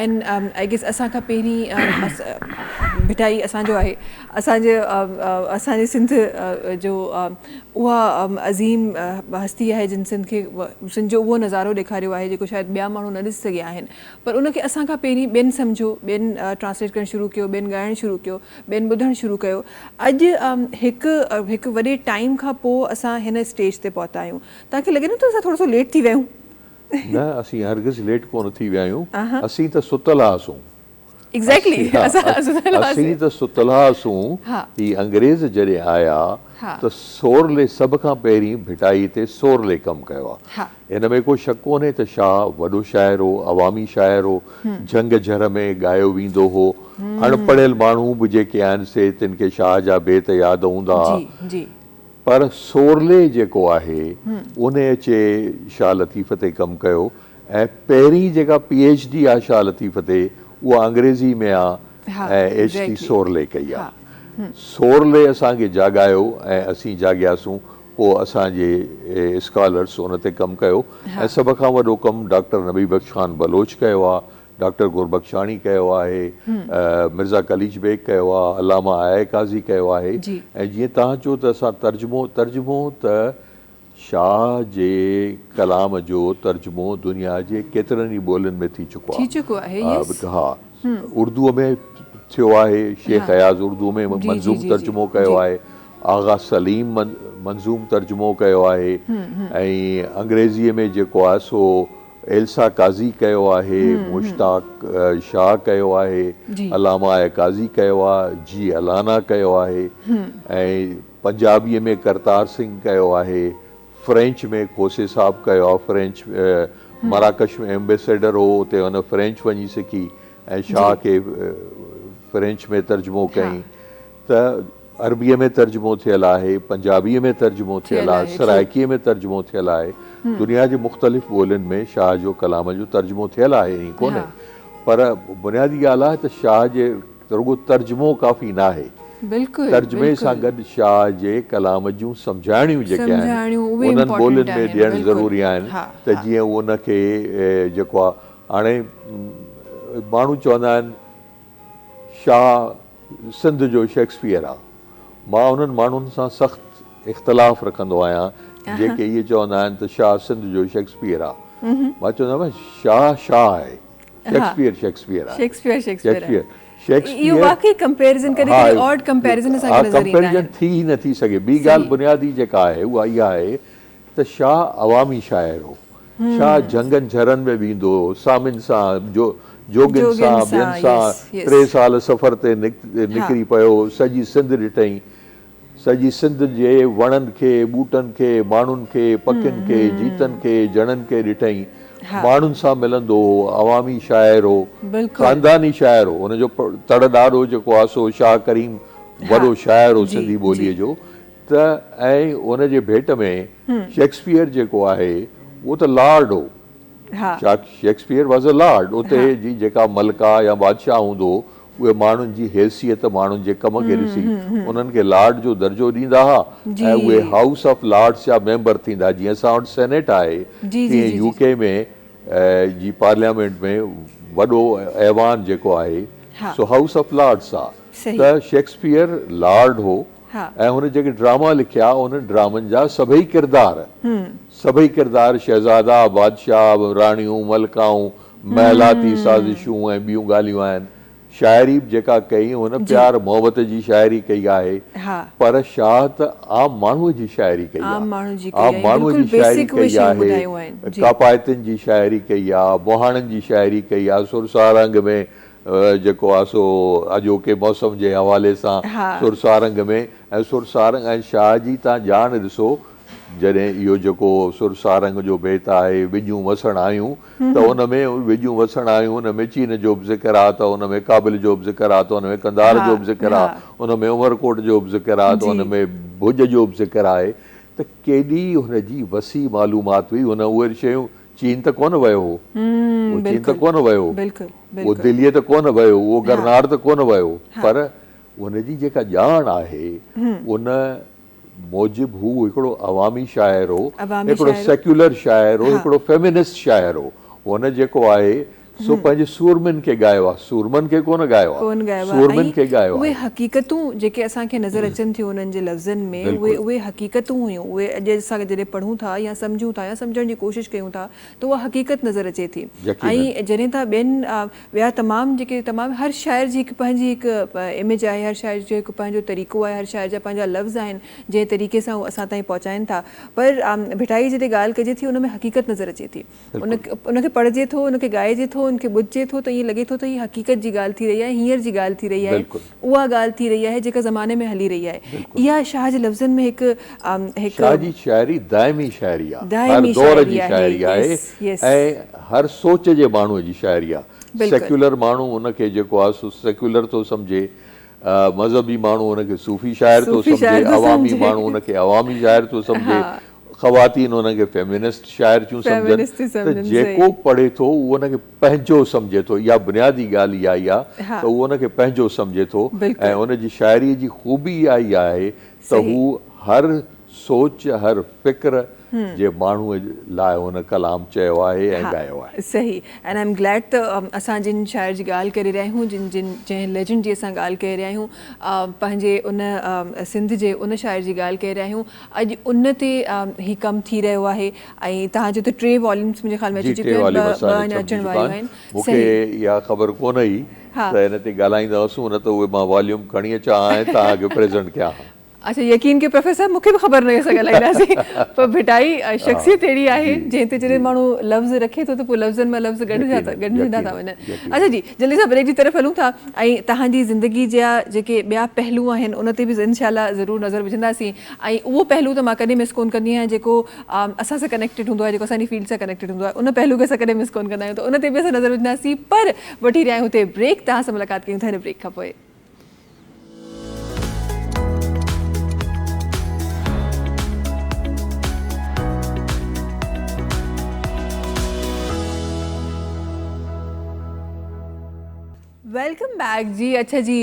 ۽ I guess اسان کان پهرين ڀٽائي اسان جو آهي اسان جي اسان جي سنڌ جو اها عظيم هستي آهي جن سنڌ کي سنڌ جو اهو نظارو ڏيکاريو آهي جيڪو شايد ٻيا ماڻهو نه ڏسي سگهيا آهن پر ان کي اسان کان پهرين ٻين سمجهيو ٻين ٽرانسليٽ ڪرڻ شروع ڪيو ٻين ڳائڻ شروع ڪيو ٻين ٻڌڻ شروع ڪيو اڄ هڪ هڪ وڏي ٽائيم کان پوء اسان هن اسٽيج تي پهتا آهيون توهان کي لڳي نٿو اسان ٿورو سو ليٽ ٿي ويا آهيون؟ نه اسين هرگز ليٽ ڪونه ٿي ويا آهيون اسين ته ستل هئاسون اسين ته ستل هئاسون، هي انگريز جڏهن آيا ته سورلي سڀ کان پهرين ڀٽائي تي سورلي ڪم ڪيو آ. ان ۾ ڪو شڪ ڪونهي ته شاهه وڏو شاعر هو، عوامي شاعر هو، جهنگ جهر ۾ ڳايو ويندو هو، اڻ پڙهيل ماڻهو به جيڪي آهن سي تن کي شاهه جا بيت ياد هوندا ها. پر سورلي جيڪو آهي انهي اچي شاهه لطيف تي ڪم ڪيو ۽ پهرين جيڪا پي ايڇ ڊي آ شاهه لطيف تي اها انگريزي ۾ آ ۽ ايڇ ٽي سورلي ڪئي آ. سورلي اسان کي جاڳايو ۽ اسين جاڳياسون پوء اسان جي اسڪالرس ان تي ڪم ڪيو ۽ سڀ کان وڏو ڪم ڊاڪٽر نبي بخش خان بلوچ ڪيو آ، ڊاڪٽر گربخشاڻي ڪيو آهي، مرزا قليچ بيگ ڪيو آ، علامه آء آء قاضي ڪيو آهي ۽ جيئن توهان چيو ته اسان ترجمو ترجمو ته شاهه جي ڪلام جو ترجمو دنيا جي ڪيترن ئي ٻولين ۾ ٿي چڪو آهي. ٿي چڪو آهي يس. ها اردوء ۾ ٿيو آهي، شيخ اياز اردوء ۾ منظوم ترجمو ڪيو آهي، آغا سليم منظوم ترجمو ڪيو آهي ۽ انگريزيء ۾ جيڪو آهي سو ايلسا قاضي ڪيو آهي، مشتاق شاهه ڪيو آهي، علامه آء قاضي ڪيو آهي، جي الانا ڪيو آهي ۽ پنجابيء ۾ ڪرتار سنگهه ڪيو آهي، فرينچ ۾ کوسي صاحب ڪيو آهي، فرينچ مراڪش ۾ ايمبيسيڊر هو اتي هن فرينچ وڃي سکي ۽ شاهه کي فرينچ ۾ ترجمو ڪيائين ته عربيء ۾ ترجمو ٿيل آهي، پنجابيء ۾ ترجمو ٿيل آهي، سرائيڪيء ۾ ترجمو ٿيل آهي، دنيا جي مختلف ٻولين ۾ شاهه جو ڪلام جو ترجمو ٿيل آهي ائين ڪونهي پر بنيادي ڳالهه آهي ته شاهه جي رڳو ترجمو ڪافي ناهي. بلڪل ترجمي بلڪل. سان گڏ شاهه جي ڪلام جون سمجهاڻيون جيڪي آهن سمجهاڻيون اهي انهن امپارٽنٽ ٻولين ۾ آهن ڏيڻ بلڪل ضروري آهن ها ته ها. جيئن ان کي جيڪو آهي هاڻي ماڻهو چوندا آهن شاهه سنڌ جو شيڪسپيئر آ. مان انهن ماڻهن سان سخت اختلاف رکندو آهيان جيڪي اهي چوندا آهن ته شاهه سنڌ جو شيڪسپيئر آ. مان چوندو آهيان شاهه شاهه آهي، شيڪسپيئر شيڪسپيئر آهي. شيڪسپيئر شيڪسپيئر آهي. شيڪسپيئر اهو واقعي ڪمپيرزن ڪڏهن ڪڏهن آڊ ڪمپيرزن اسان کي نظر ايندا آهن. ڪمپيرزن ٿي ئي نه ٿي سگهي. ٻي ڳالهه بنيادي جيڪا آهي اها اها آهي ته شاهه عوامي شاعر هو. شاهه جهنگن جهرن ۾ ويندو هو، سامين سان، جوڳين سان، ٻين سان ٽي سال سفر تي نڪري پيو، سڄي سنڌ ڏٺئين. سڄي سنڌ جي وڻن کي، ٻوٽن کي، ماڻهن کي، پکين کي، جيتن کي، جڻن کي ڏٺئين. ماڻهن سان ملندو هو، عوامي شاعر هو، خانداني شاعر هو. هن جو تڙ ڏاڏو جيڪو آهي سو شاهه ڪريم وڏو شاعر هو سنڌي ٻوليء جو. ته ۽ ان جي ڀيٽ ۾ شيڪسپيئر جيڪو آهي اهو ته لارڊ هو. Shakespeare was a lord. اتي جي جيڪا ملڪا يا بادشاهه هوندو هو اهي ماڻهن جي حيثيت، ماڻهن جي ڪم کي ڏسي انهن کي لارڊ جو درجو ڏيندا ها ۽ اهي هائوس آف لارڊس جا ميمبر ٿيندا. جيئن اسان وٽ سينيٽ آهي تيئن يو ڪي ۾ جي پارليامينٽ ۾ وڏو ايوان جيڪو آهي سو هائوس آف لارڊس آ. ته شيڪسپيئر لارڊ هو ۽ هن جيڪي ڊراما لکيا انهن ڊرامن جا سڀئي ڪردار سڀئي ڪردار شهزادا، بادشاهه، راڻيون، ملڪائون، محلاتي سازشون ۽ ٻيون ڳالهيون آهن. شاعري به جيڪا ڪئي هن پيار محبت جي شاعري ڪئي آهي پر شاهه ته عام ماڻهوء جي شاعري ڪئي آهي. عام ماڻهوء جي شاعري ڪئي آهي، ڪاپائتين جي شاعري ڪئي آهي، مهاڻن جي شاعري ڪئي آهي، سر سارنگ ۾ جيڪو آهي سو اڄوڪي موسم جي حوالي سان سر سارنگ ۾ ۽ سر سارنگ ۽ شاهه جي تان ڄاڻ ڏسو جڏهن اهو جيڪو سر سارنگ جو بيت آهي وڄون وسڻ آيون ته ان ۾ وڄون وسڻ آيون ان ۾ چين جو به ذڪر آهي ته ان ۾ ڪابل جو به ذڪر آهي ته ان ۾ قنڌار جو به ذڪر آهي ان ۾ عمرڪوٽ جو به ذڪر آهي ته ان ۾ ڀڄ جو به ذڪر آهي ته ڪيڏي هن جي وسيع معلومات هئي هن اهي شيون چين ته ڪونه ويو هو، اهو چين ته ڪونه ويو هو، اهو دليء ته ڪونه ويو هو، اهو گرنار ته ڪونه ويو هو، پر ان جي جيڪا ڄاڻ آهي، ان موجب هو هڪڙو عوامي شاعر هو، هڪڙو سيڪيولر شاعر هو، هڪڙو فيمنسٽ شاعر هو. هن جيڪو آهي سو پنهنجي سورمين کي ڳايو آهي، سورمن کي ڪونه ڳايو آهي، سورمين کي ڳايو اهي آهي. حقيقتون جيڪي اسان کي نظر اچن ٿيون انهن جي لفظن ۾ اهي اهي حقيقتون هيون، اهي اڄ اسان جڏهن پڙهون ٿا يا سمجهون ٿا يا سمجهڻ جي ڪوشش ڪيون ٿا ته اها حقيقت نظر اچي ٿي ۽ جڏهن ته ٻين ٻيا تمام جيڪي تمام هر شاعر جي هڪ پنهنجي هڪ اميج آهي، هر شاعر جو هڪ پنهنجو طريقو آهي، هر شاعر جا پنهنجا لفظ آهن جنهن طريقي سان هو اسان تائين پهچائن ٿا پر ڀٽائي جي جڏهن ڳالهه ڪجي ٿي ان ۾ حقيقت نظر اچي ٿي. ان کي پڙهجي ٿو، ان کي ڳائجي ٿو، ان کي ٻڌجي ٿو ته ائين لڳي ٿو ته هي حقيقت جي ڳالهه ٿي رهي آهي، هينئر جي ڳالهه ٿي رهي آهي، اها ڳالهه ٿي رهي آهي جيڪا زماني ۾ هلي رهي آهي. اها شاهه جي لفظن ۾ هڪ هڪ. شاهه جي شاعري دائمي شاعري آهي، هر دور جي شاعري آهي ۽ هر سوچ جي ماڻهوء جي شاعري آهي. سيڪيولر ماڻهو ان کي جيڪو آهي سو سيڪيولر ٿو سمجهي، مذهبي ماڻهو ان کي صوفي شاعر ٿو سمجهي، عوامي ماڻهو ان کي عوامي شاعر ٿو سمجهي، خواتين ان کي فيمنسٽ شاعر ٿيون سمجهن ته جيڪو پڙهي ٿو اهو ان کي پنهنجو سمجهي ٿو اها بنيادي ڳالهه اها ئي آهي ته اهو ان کي پنهنجو سمجهي ٿو ۽ ان جي شاعري جي خوبي اها ئي آهي ته هو هر سوچ هر فڪر جي ماڻهوء لاء هن ڪلام چيو آهي ۽ ڳايو آهي. صحيح اينڊ I am glad ته اسان جن شاعر جي ڳالهه ڪري رهيا آهيون جن جن جنهن ليجنڊ جي اسان ڳالهه ڪري رهيا آهيون پنهنجي ان سنڌ جي ان شاعر جي ڳالهه ڪري رهيا آهيون اڄ ان تي هي ڪم ٿي رهيو آهي ۽ توهان جو ته ٽي واليومز منهنجي خيال ۾ اچي چڪيون آهن ٻه ٻه اڃا اچڻ واريون آهن مون کي اها خبر ڪونه هئي ته ان تي ڳالهائيندا هئاسون نه ته اهي مان واليوم کڻي اچان ها ۽ توهان کي پريزنٽ ڪيان ها. اڇا يقين ڪيو پروفيسر صاحب مون کي به خبر نه هئي اسان ڳالهائينداسين پر ڀٽائي شخصيت اهڙي آهي جنهن تي جڏهن ماڻهو لفظ رکي ٿو ته پوء لفظن مان لفظ ڳنڍجندا ٿا وڃن. اڇا جي جلدي سان بريڪ جي طرف هلون ٿا ۽ توهان جي زندگي جا جيڪي ٻيا پهلو آهن ان تي به انشاء الله ضرور نظر وجهنداسين ۽ اهو پهلو ته مان ڪڏهن مس ڪونه ڪندي آهيان جيڪو اسان سان ڪنيڪٽيڊ هوندو آهي جيڪو اسان جي فيلڊ سان ڪنيڪٽيڊ هوندو آهي ان پهلو کي اسان ڪڏهن مس ڪونه ڪندا آهيون ته ان تي به اسان نظر وجهنداسين پر وٺي رهيا آهيون هتي بريڪ توهان سان ملاقات ڪيون ٿا هن بريڪ کان پوء. Welcome back جي اڇا جي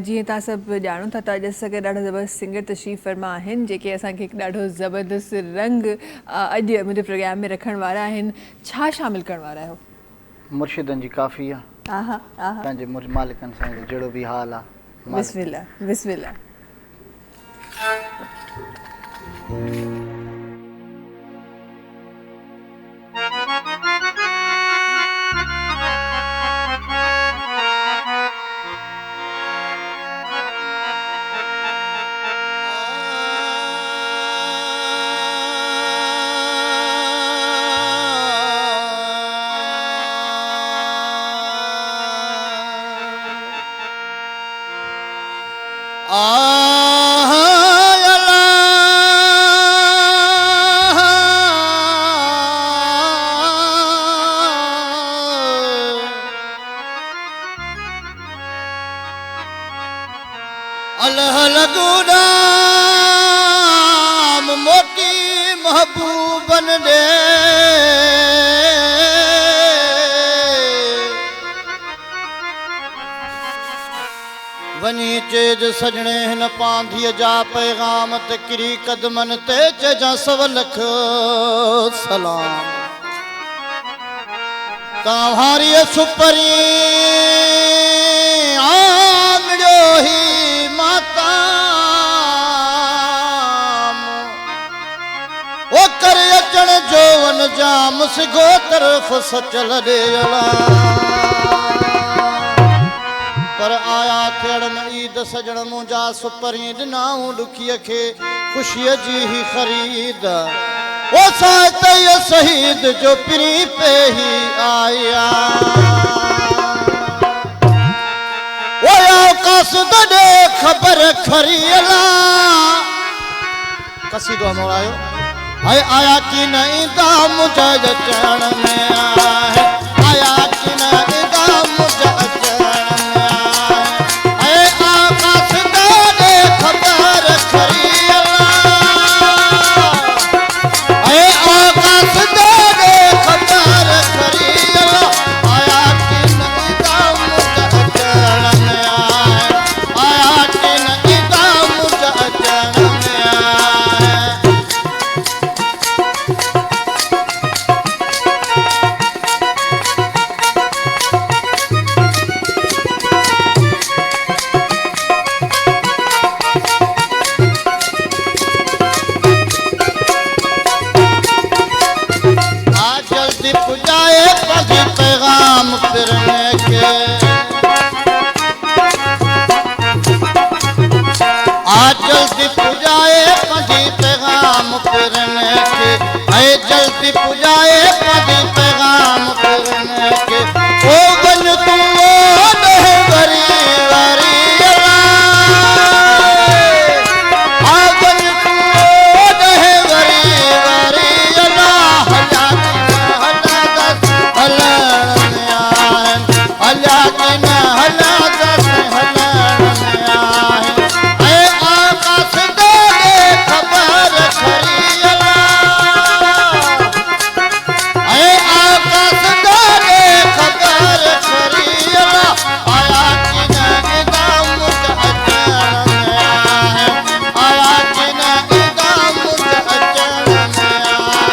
جيئن توهان سڀ ڄاڻو ٿا ته اڄ اسان سان گڏ ڏاڍا زبردست سنگر تشريف فرما آهن جيڪي اسان کي هڪ ڏاڍو زبردست رنگ اڄ منهنجي پروگرام ۾ رکڻ وارا آهن ڇا شامل ڪرڻ وارا آهيو؟ مرشدن جي ڪافي آ آها آها پنهنجي مالڪن سائين جو جهڙو به حال آ بسم الله بسم الله. الهه لڳو ڏام موٽي محبوبن ڏي. وڃي چئج سڄڻي هن پانڌيء جا پيغام ته ڪري قدمن تي چئجان سو لک سلام توهاريء سپرين آ مڙيو هي ماتام او ڪر اچڻ جو ون جام سگهو طرف سچل ڏي الا پر آيا ٿيڙن عيد سڄڻ منهنجا سپرين ڏنائون ڏکيء کي خوشيء جي هي خريد او سائين ته شهيد جو پرين پيهي آيا او آء قاصد ڏي خبر کري الا قصيدو امر آيو هاي آيا ڪي نه ايندا منهنجا اچڻ ۾ آهي آيا ڪي نه ايندا منهنجا اچڻ ۾ آهي اي آقا سندا ڏي خبر کري الله اي آقا سندا ڏي خبر کري الله آيا ڪي نه ايندا منهنجا اچڻ ۾ آهي آيا ڪي نه ايندا منهنجا اچڻ ۾ آهي. آ جلدي پڄائي پنهنجي پيغام پرڻي کي. آ جلدي پڄائي پنهنجي پيغام پرڻي کي. اي جلدي پڄائي پنهنجي پيغام پرڻي کي. او وڃ تون اوڏهه وري وري الا. آ وڃ تون اوڏهه وري وري الا. هليا ڪي نه هليا دس هلڻ ۾ آهن. هليا ڪي نه هليا دس هلڻ ۾ آهن. اي آقا سندا ڏي خبر کري الا. اي آقا سندا ڏي خبر کري الا. آيا ڪي نه ايندا منهنجا اچڻ ۾ آهن. آيا ڪي نه ايندا منهنجا اچڻ ۾ آهن.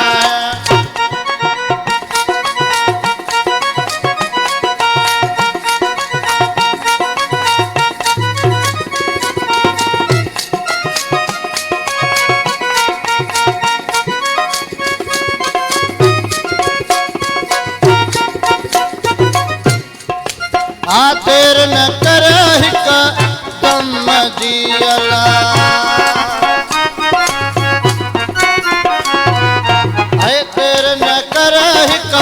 آ دير نه ڪر هڪ دم جي الا. اي دير نه ڪر هڪ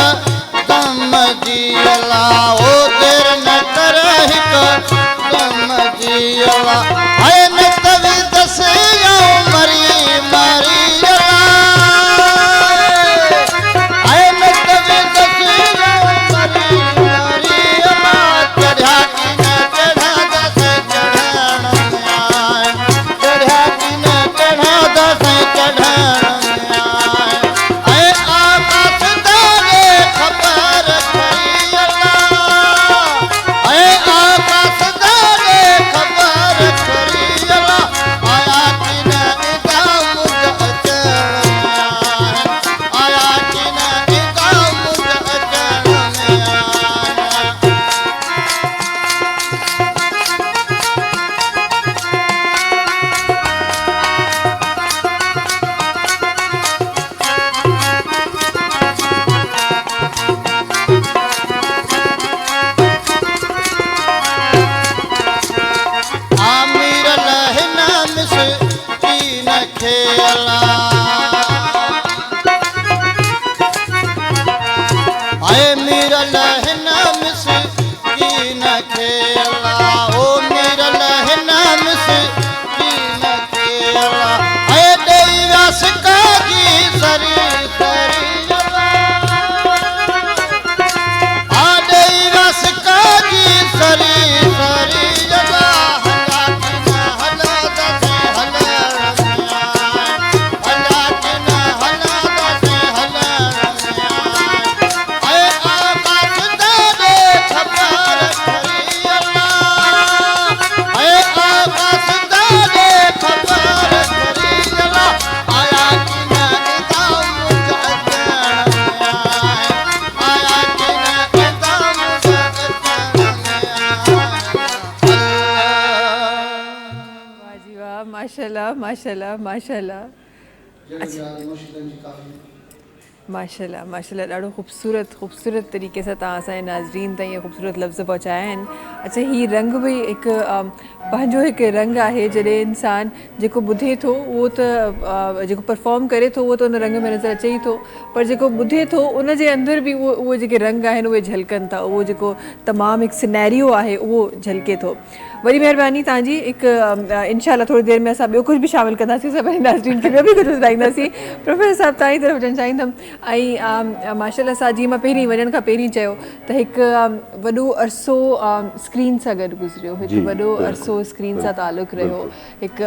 دم جي الا. او دير نه ڪر هڪ دم جي الا. اي نه ته ويندس آئون مري مري الا. اي نه ته ويندس آئون مري مري الا. چڙهيا ڪي نه چڙهيا دس ماشاءالله ماشاءالله ماشاءالله. جهڙو يار مرشدن جي ڪافي. ماشاءالله ماشاءالله ڏاڍو خوبصورت خوبصورت طريقي سان توهان اسان جي ناظرين تائين اهي خوبصورت لفظ پهچايا آهن اڇا هي رنگ به هڪ پنهنجو هڪ رنگ آهي جڏهن انسان جيڪو ٻڌي ٿو اهو ته جيڪو پرفارم ڪري ٿو اهو ته ان رنگ ۾ نظر اچي ئي ٿو پر جيڪو ٻڌي ٿو ان جي اندر به اهو اهو جيڪي رنگ آهن اهي جهلڪن ٿا اهو جيڪو تمام هڪ سنيريو آهي اهو جهلڪي ٿو وڏي مهرباني توهان جي هڪ انشاء الله ٿوري دير ۾ اسان ٻيو ڪجهه به شامل ڪنداسين اسان پنهنجي ناظرين کي ٻيو به ڪجهه ٻڌائينداسين پروفيسر صاحب توهان جي طرف اچڻ چاهيندم ۽ ماشاء الله سان جيئن مان پهرين وڃڻ کان پهرين چيو ته هڪ وڏو عرصو اسڪرين سان گڏ گذريو هڪ وڏو عرصو اسڪرين سان تعلق رهيو هڪ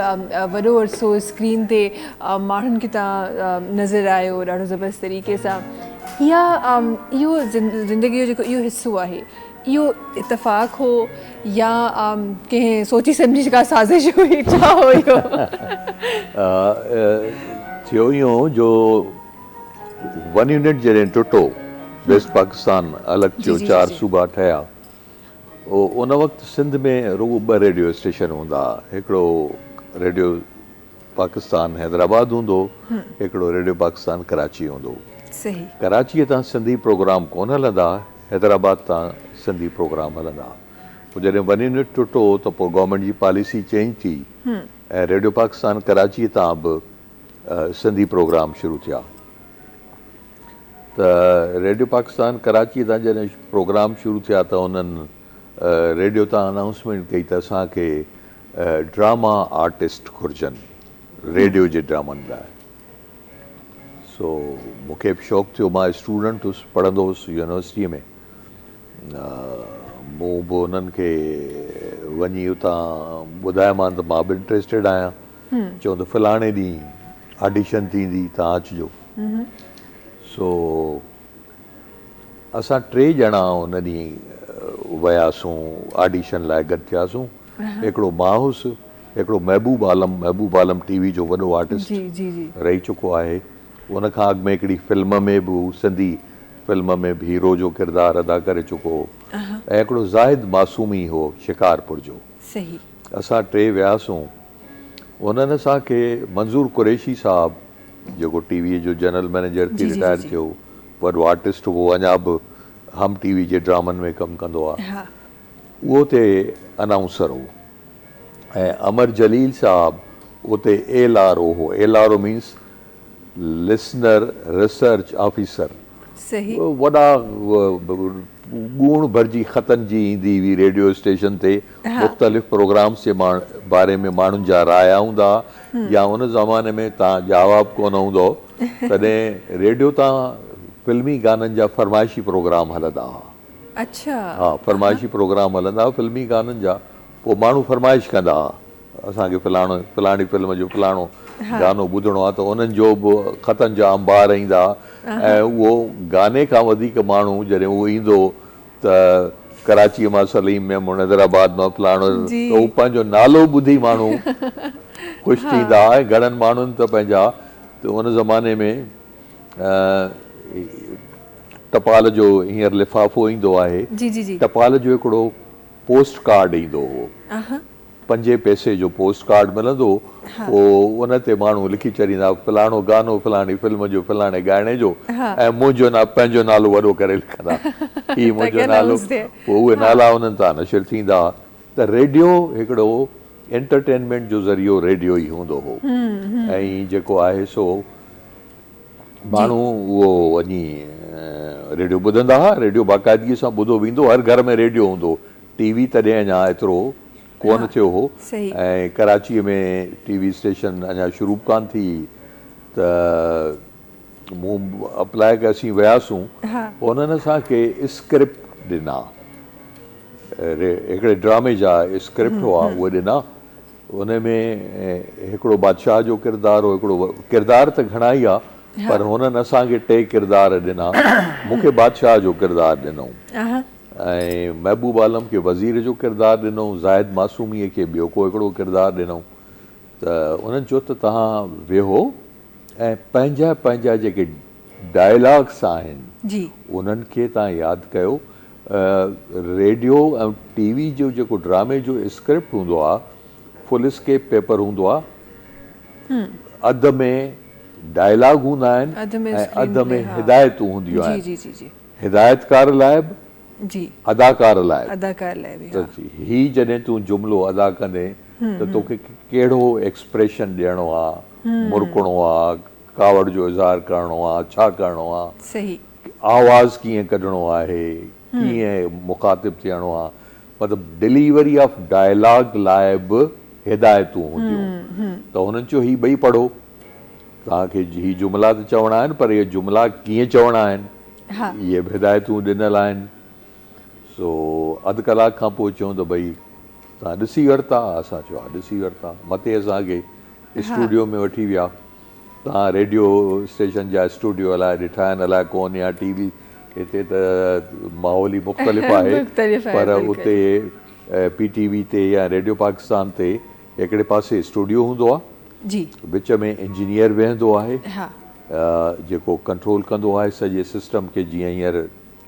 وڏو عرصو اسڪرين تي ماڻهن کي توهان نظر آيو ڏاڍو زبردست طريقي سان اها اهو زندگي جو جيڪو اهو حصو آهي اهو اتفاق هو يا ڪنهن سوچي سمجهي ڪا سازش هئي ڇا هو اهو؟ ٿيو اهو جو ون يونٽ جڏهن ٽٽو ويسٽ پاڪستان الڳ ٿيو چار صوبا ٺهيا ان وقت سنڌ ۾ رڳو ٻه ريڊيو اسٽيشن هوندا ها هڪڙو ريڊيو پاڪستان حيدرآباد هوندو هو هڪڙو ريڊيو پاڪستان ڪراچي هوندو هو ڪراچيء تان سنڌي پروگرام ڪونه هلندا ها حيدرآباد تان سنڌي پروگرام هلندا ها. پوء جڏهن ون يونٽ ٽٽو ته پوء گورنمينٽ جي پاليسي چينج ٿي ۽ ريڊيو پاڪستان ڪراچيء تان به سنڌي پروگرام شروع ٿيا ته ريڊيو پاڪستان ڪراچيء تان جڏهن پروگرام شروع ٿيا ته انهن ريڊيو تان انائونسمينٽ ڪئي ته اسان کي ڊراما آرٽسٽ گهرجن ريڊيو جي ڊرامن لاء. سو مون کي به شوق ٿيو، مان اسٽوڊنٽ هوس، پڙهندو هوس يونيورسٽيء ۾، مون به انهن کي وڃي اتان ٻڌايومان ته مان به انٽريسٽيڊ آهيان، چيائون ته فلاڻي ڏينهن آڊيشن ٿيندي توهان اچجو. سو اسان ٽي ڄڻا ان ڏينهن وياسون آڊيشن لاء گڏ ٿياسون، هڪڙو مان هوس، هڪڙو محبوب عالم، محبوب عالم ٽي وي جو وڏو آرٽسٽ رهي چڪو آهي، ان کان اڳ ۾ هڪڙي فلم ۾ به هو سنڌي فلم ۾ به هيرو جو ڪردار ادا ڪري چڪو هو ۽ هڪڙو زاهد معصومي هو شڪارپور جو. اسان ٽي وياسون، انهن اسان کي منظور قريشي صاحب جيڪو ٽي وي جو جنرل مئنيجر ٿي رٽائر ٿيو، وڏو آرٽسٽ هو، اڃا به هم ٽي وي جي ڊرامن ۾ ڪم ڪندو آهي، اهو اتي انائونسر هو ۽ امر جليل صاحب اتي ايل آر او هو، L R O means listener research officer, وڏا ڳوڻ ڀرجي خطن جي ايندي هئي ريڊيو اسٽيشن تي مختلف پروگرامس جي باري ۾ ماڻهن جا رايا هوندا ها يا ان زماني ۾ تان ڄاوا به ڪونه هوندو تڏهن ريڊيو تان فلمي گانن جا فرمائشي پروگرام هلندا ها. اڇا. ها فرمائشي پروگرام هلندا ها فلمي گانن جا پوء ماڻهو فرمائش ڪندا ها اسان کي فلاڻو فلاڻي فلم جو فلاڻو گانو ٻڌڻو آهي ته انهن جو به خطن جا انبار ايندا ها ۽ اهو گاني کان وڌيڪ ماڻهو جڏهن اهو ايندو ته ڪراچيء مان سليم ميمڻ حيدرآباد مان فلاڻو ته هو پنهنجو نالو ٻڌي ماڻهو خوش ٿيندا ها ۽ گهڻن ماڻهن ته پنهنجا ته ان زماني ۾ ٽپال جو هينئر لفافو ايندو آهي ٽپال جو هڪڙو پوسٽ ڪارڊ ايندو هو پنجين پئسي جو پوسٽ ڪارڊ ملندو هو پوء ان تي ماڻهو لکي ڇڏيندا هئا فلاڻو گانو فلاڻي فلم جو فلاڻي ڳائڻي جو ۽ منهنجو پنهنجو نالو وڏو ڪري لکندا هي منهنجو نالو پوء اهي نالا انهن تان نشر ٿيندا هئا ته ريڊيو هڪڙو انٽرٽينمينٽ جو ذريعو ريڊيو ئي هوندو هو ۽ جيڪو آهي سو ماڻهو اهو وڃي ريڊيو ٻڌندا هئا ريڊيو باقاعدگي سان ٻڌو ويندو هر گهر ۾ ريڊيو هوندو هو ٽي وي تڏهن اڃا ايترو ڪونه ٿيو هو ۽ ڪراچيء ۾ ٽي وي اسٽيشن اڃا شروع به ڪانه ٿي هئي ته مون اپلاء ڪيو اسين وياسون پوء انهن اسان کي اسڪرپٽ ڏنا هڪڙي ڊرامي جا اسڪرپٽ هئا اهي ڏنا ان ۾ هڪڙو بادشاهه جو ڪردار هو هڪڙو ڪردار ته گهڻا ئي هئا پر هنن اسان کي ٽي ڪردار ڏنا مون کي بادشاهه جو ڪردار ڏنائون ۽ محبوب عالم کي وزير جو ڪردار ڏنائون زاهد معصوميء کي ٻيو ڪو هڪڙو ڪردار ڏنائون ته انهن چيو ته توهان ويهو ۽ پنهنجا پنهنجا جيڪي ڊائلاگس آهن انهن کي توهان ياد ڪيو. ريڊيو ۽ ٽي وي جو جيڪو ڊرامي جو اسڪرپٽ هوندو آهي فل اسڪيپ پيپر هوندو آهي. اڌ ۾ ڊائلاگ هوندا آهن ۽ اڌ ۾ هدايتون هونديون آهن. هدايتڪار لاء به اداڪار لاء به ته هي جڏهن تون جملو ادا ڪندين ته توکي ڪهڙو ايڪسپريشن ڏيڻو آ، مرڪڻو آ، ڪاوڙ جو اظهار ڪرڻو آ، ڇا ڪرڻو آ، آواز ڪيئن ڪڍڻو آهي، ڪيئن مخاطب ٿيڻو آ، مطلب ڊليوري آف ڊائلاگ لاء به هدايتون هونديون ته هنن چيو هي ٻئي پڙهو توهان کي هي جملا ته چوڻا آهن پر اهي جملا ڪيئن چوڻا آهن اهي به هدايتون ڏنل آهن سو اڌ ڪلاڪ کان پوء چيون ته ڀئي توهان ڏسي ورتا اسان چيو ها ڏسي ورتا مٿي اسان کي اسٽوڊيو ۾ وٺي ويا توهان ريڊيو اسٽيشن جا اسٽوڊيو الائي ڏٺا آهن الائي ڪون يا ٽي وي هتي ته ماحول ئي مختلف آهي پر اتي پي ٽي وي تي يا ريڊيو پاڪستان تي هڪڙي پاسي اسٽوڊيو هوندو آهي جي وچ ۾ انجنيئر ويهندو آهي جيڪو ڪنٽرول ڪندو آهي سڄي سسٽم کي جيئن هينئر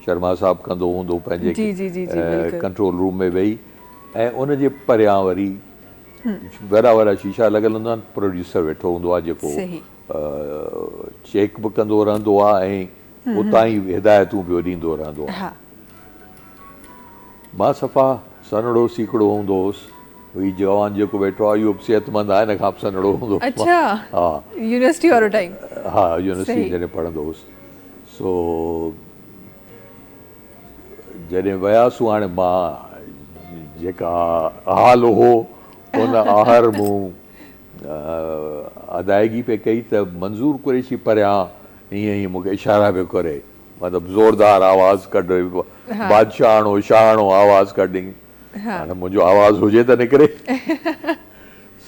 شرما صاحب ڪندو هوندو پنهنجي ڪنٽرول روم ۾ ويهي ۽ ان جي پريان وري وڏا وڏا شيشا لڳل هوندا آهن پروڊيوسر ويٺو هوندو آهي جيڪو چيڪ به ڪندو رهندو آهي ۽ اتان ئي هدايتون پيو ڏيندو رهندو آهي. مان صفا سنهڙو سيڪڙو هوندو هوس. هي جوان جيڪو ويٺو آهي اهو به صحتمند آهي هن کان به سنهڙو هوندو هوس مان. ها يونيورسٽي وارو ٽائيم. ها يونيورسٽي جڏهن پڙهندو هوس سو جڏهن وياسون هاڻي مان جيڪا حال هو ان آهر مون ادائگي پئي ڪئي ته منظور قريشي پريان ائين ائين مون کي اشارا پيو ڪري مطلب زوردار آواز ڪڍ بادشاهاڻو شاهاڻو آواز ڪڍ هاڻي منهنجو آواز هجي ته نڪري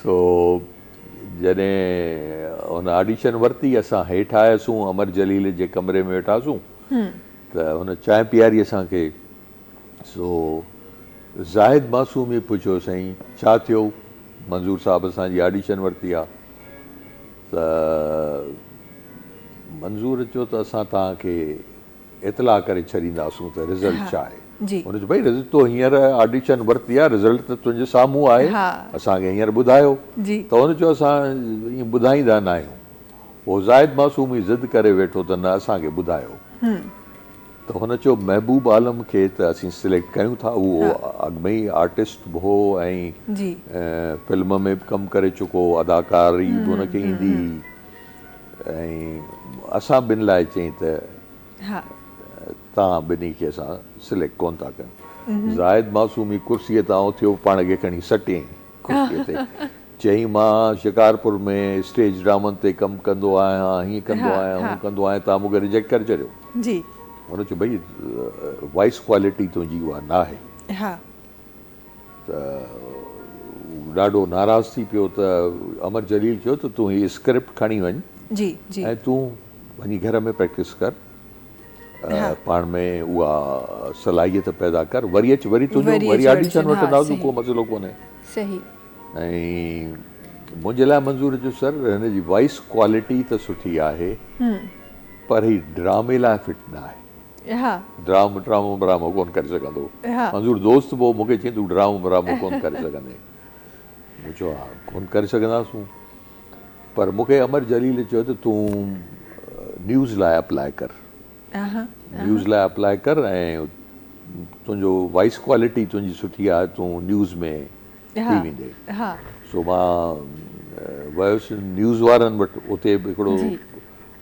سو جڏهن هن آڊيشن ورتي اسان هيٺ آياسون امر جليل جي ڪمري ۾ ويٺاسون ته هن چانهه پياري اسان کي، سو زاهد معصومي پڇيو سائين ڇا ٿيو منظور صاحب اسان جي آڊيشن ورتي آ ته منظور چيو ته اسان توهان کي اطلاع ڪري ڇڏينداسون ته رزلٽ ڇا آهي. هن چيو ڀئي رزلٽ تو هينئر آڊيشن ورتي آ رزلٽ ته تنهنجي سامهون آهي اسان کي هينئر ٻڌايو ته هن چيو اسان ائين ٻڌائيندا ناهيون. پوء زاهد معصوم ئي ضد ڪري ويٺو ته نه اسان کي ٻڌايو. ته هن چيو محبوب عالم کي ته اسين سليڪٽ ڪيون ٿا اهو اڳ ۾ ئي آرٽسٽ به هو ۽ فلم ۾ به ڪم ڪري چڪو هو اداڪاري به هن کي ايندي هئي ۽ اسان ٻن لاء چيائين ته توهان ٻنهي کي اسان سليڪٽ ڪونه ٿا ڪيون. زاهد معصوم ئي ڪرسيء تان اٿيو پاڻ کي کڻي سٽيائين ڪرسيء تي. چيائين مان شڪارپور ۾ اسٽيج ڊرامن تي ڪم ڪندو آهيان، هيئن ڪندو آهيان، هونئن ڪندو آهيان، توهان مون کي ريجيڪٽ ڪري ڇڏيو. جي. هن چيو ڀئي وائس ڪوالٽي تنهنجي اها ناهي. ته هو ڏاڍو ناراض ٿي پيو ته امر جليل چيو ته تون هي اسڪرپٽ کڻي وڃ جي جي. ۽ تون وڃي گهر ۾ پريڪٽس ڪر، پاڻ ۾ اها صلاحيت پيدا ڪر، وري اچ وري تنهنجو وري آڊيشن وٺنداسون ڪو مسئلو ڪونهي. صحيح. ۽ منهنجي لاء منظور چيو سر هن جي وائس ڪوالٽي ته سٺي آهي پر هي ڊرامي لاء فٽ نه آهي ڊرامو ڊرامو برامو ڪون ڪري سگهندو منظور دوست به هو مون کي چيائين تون ڊرامو برامو ڪون ڪري سگهندين مون چيو ها ڪون ڪري سگهنداسون پر مون کي امر جليل چيو ته تون نيوز لاء اپلاء ڪر نيوز لاء اپلاء ڪر ۽ تنهنجو وائس ڪوالٽي تنهنجي سٺي آهي تون نيوز ۾ ٿي ويندي. سو مان ويس نيوز وارن وٽ اتي به هڪڙو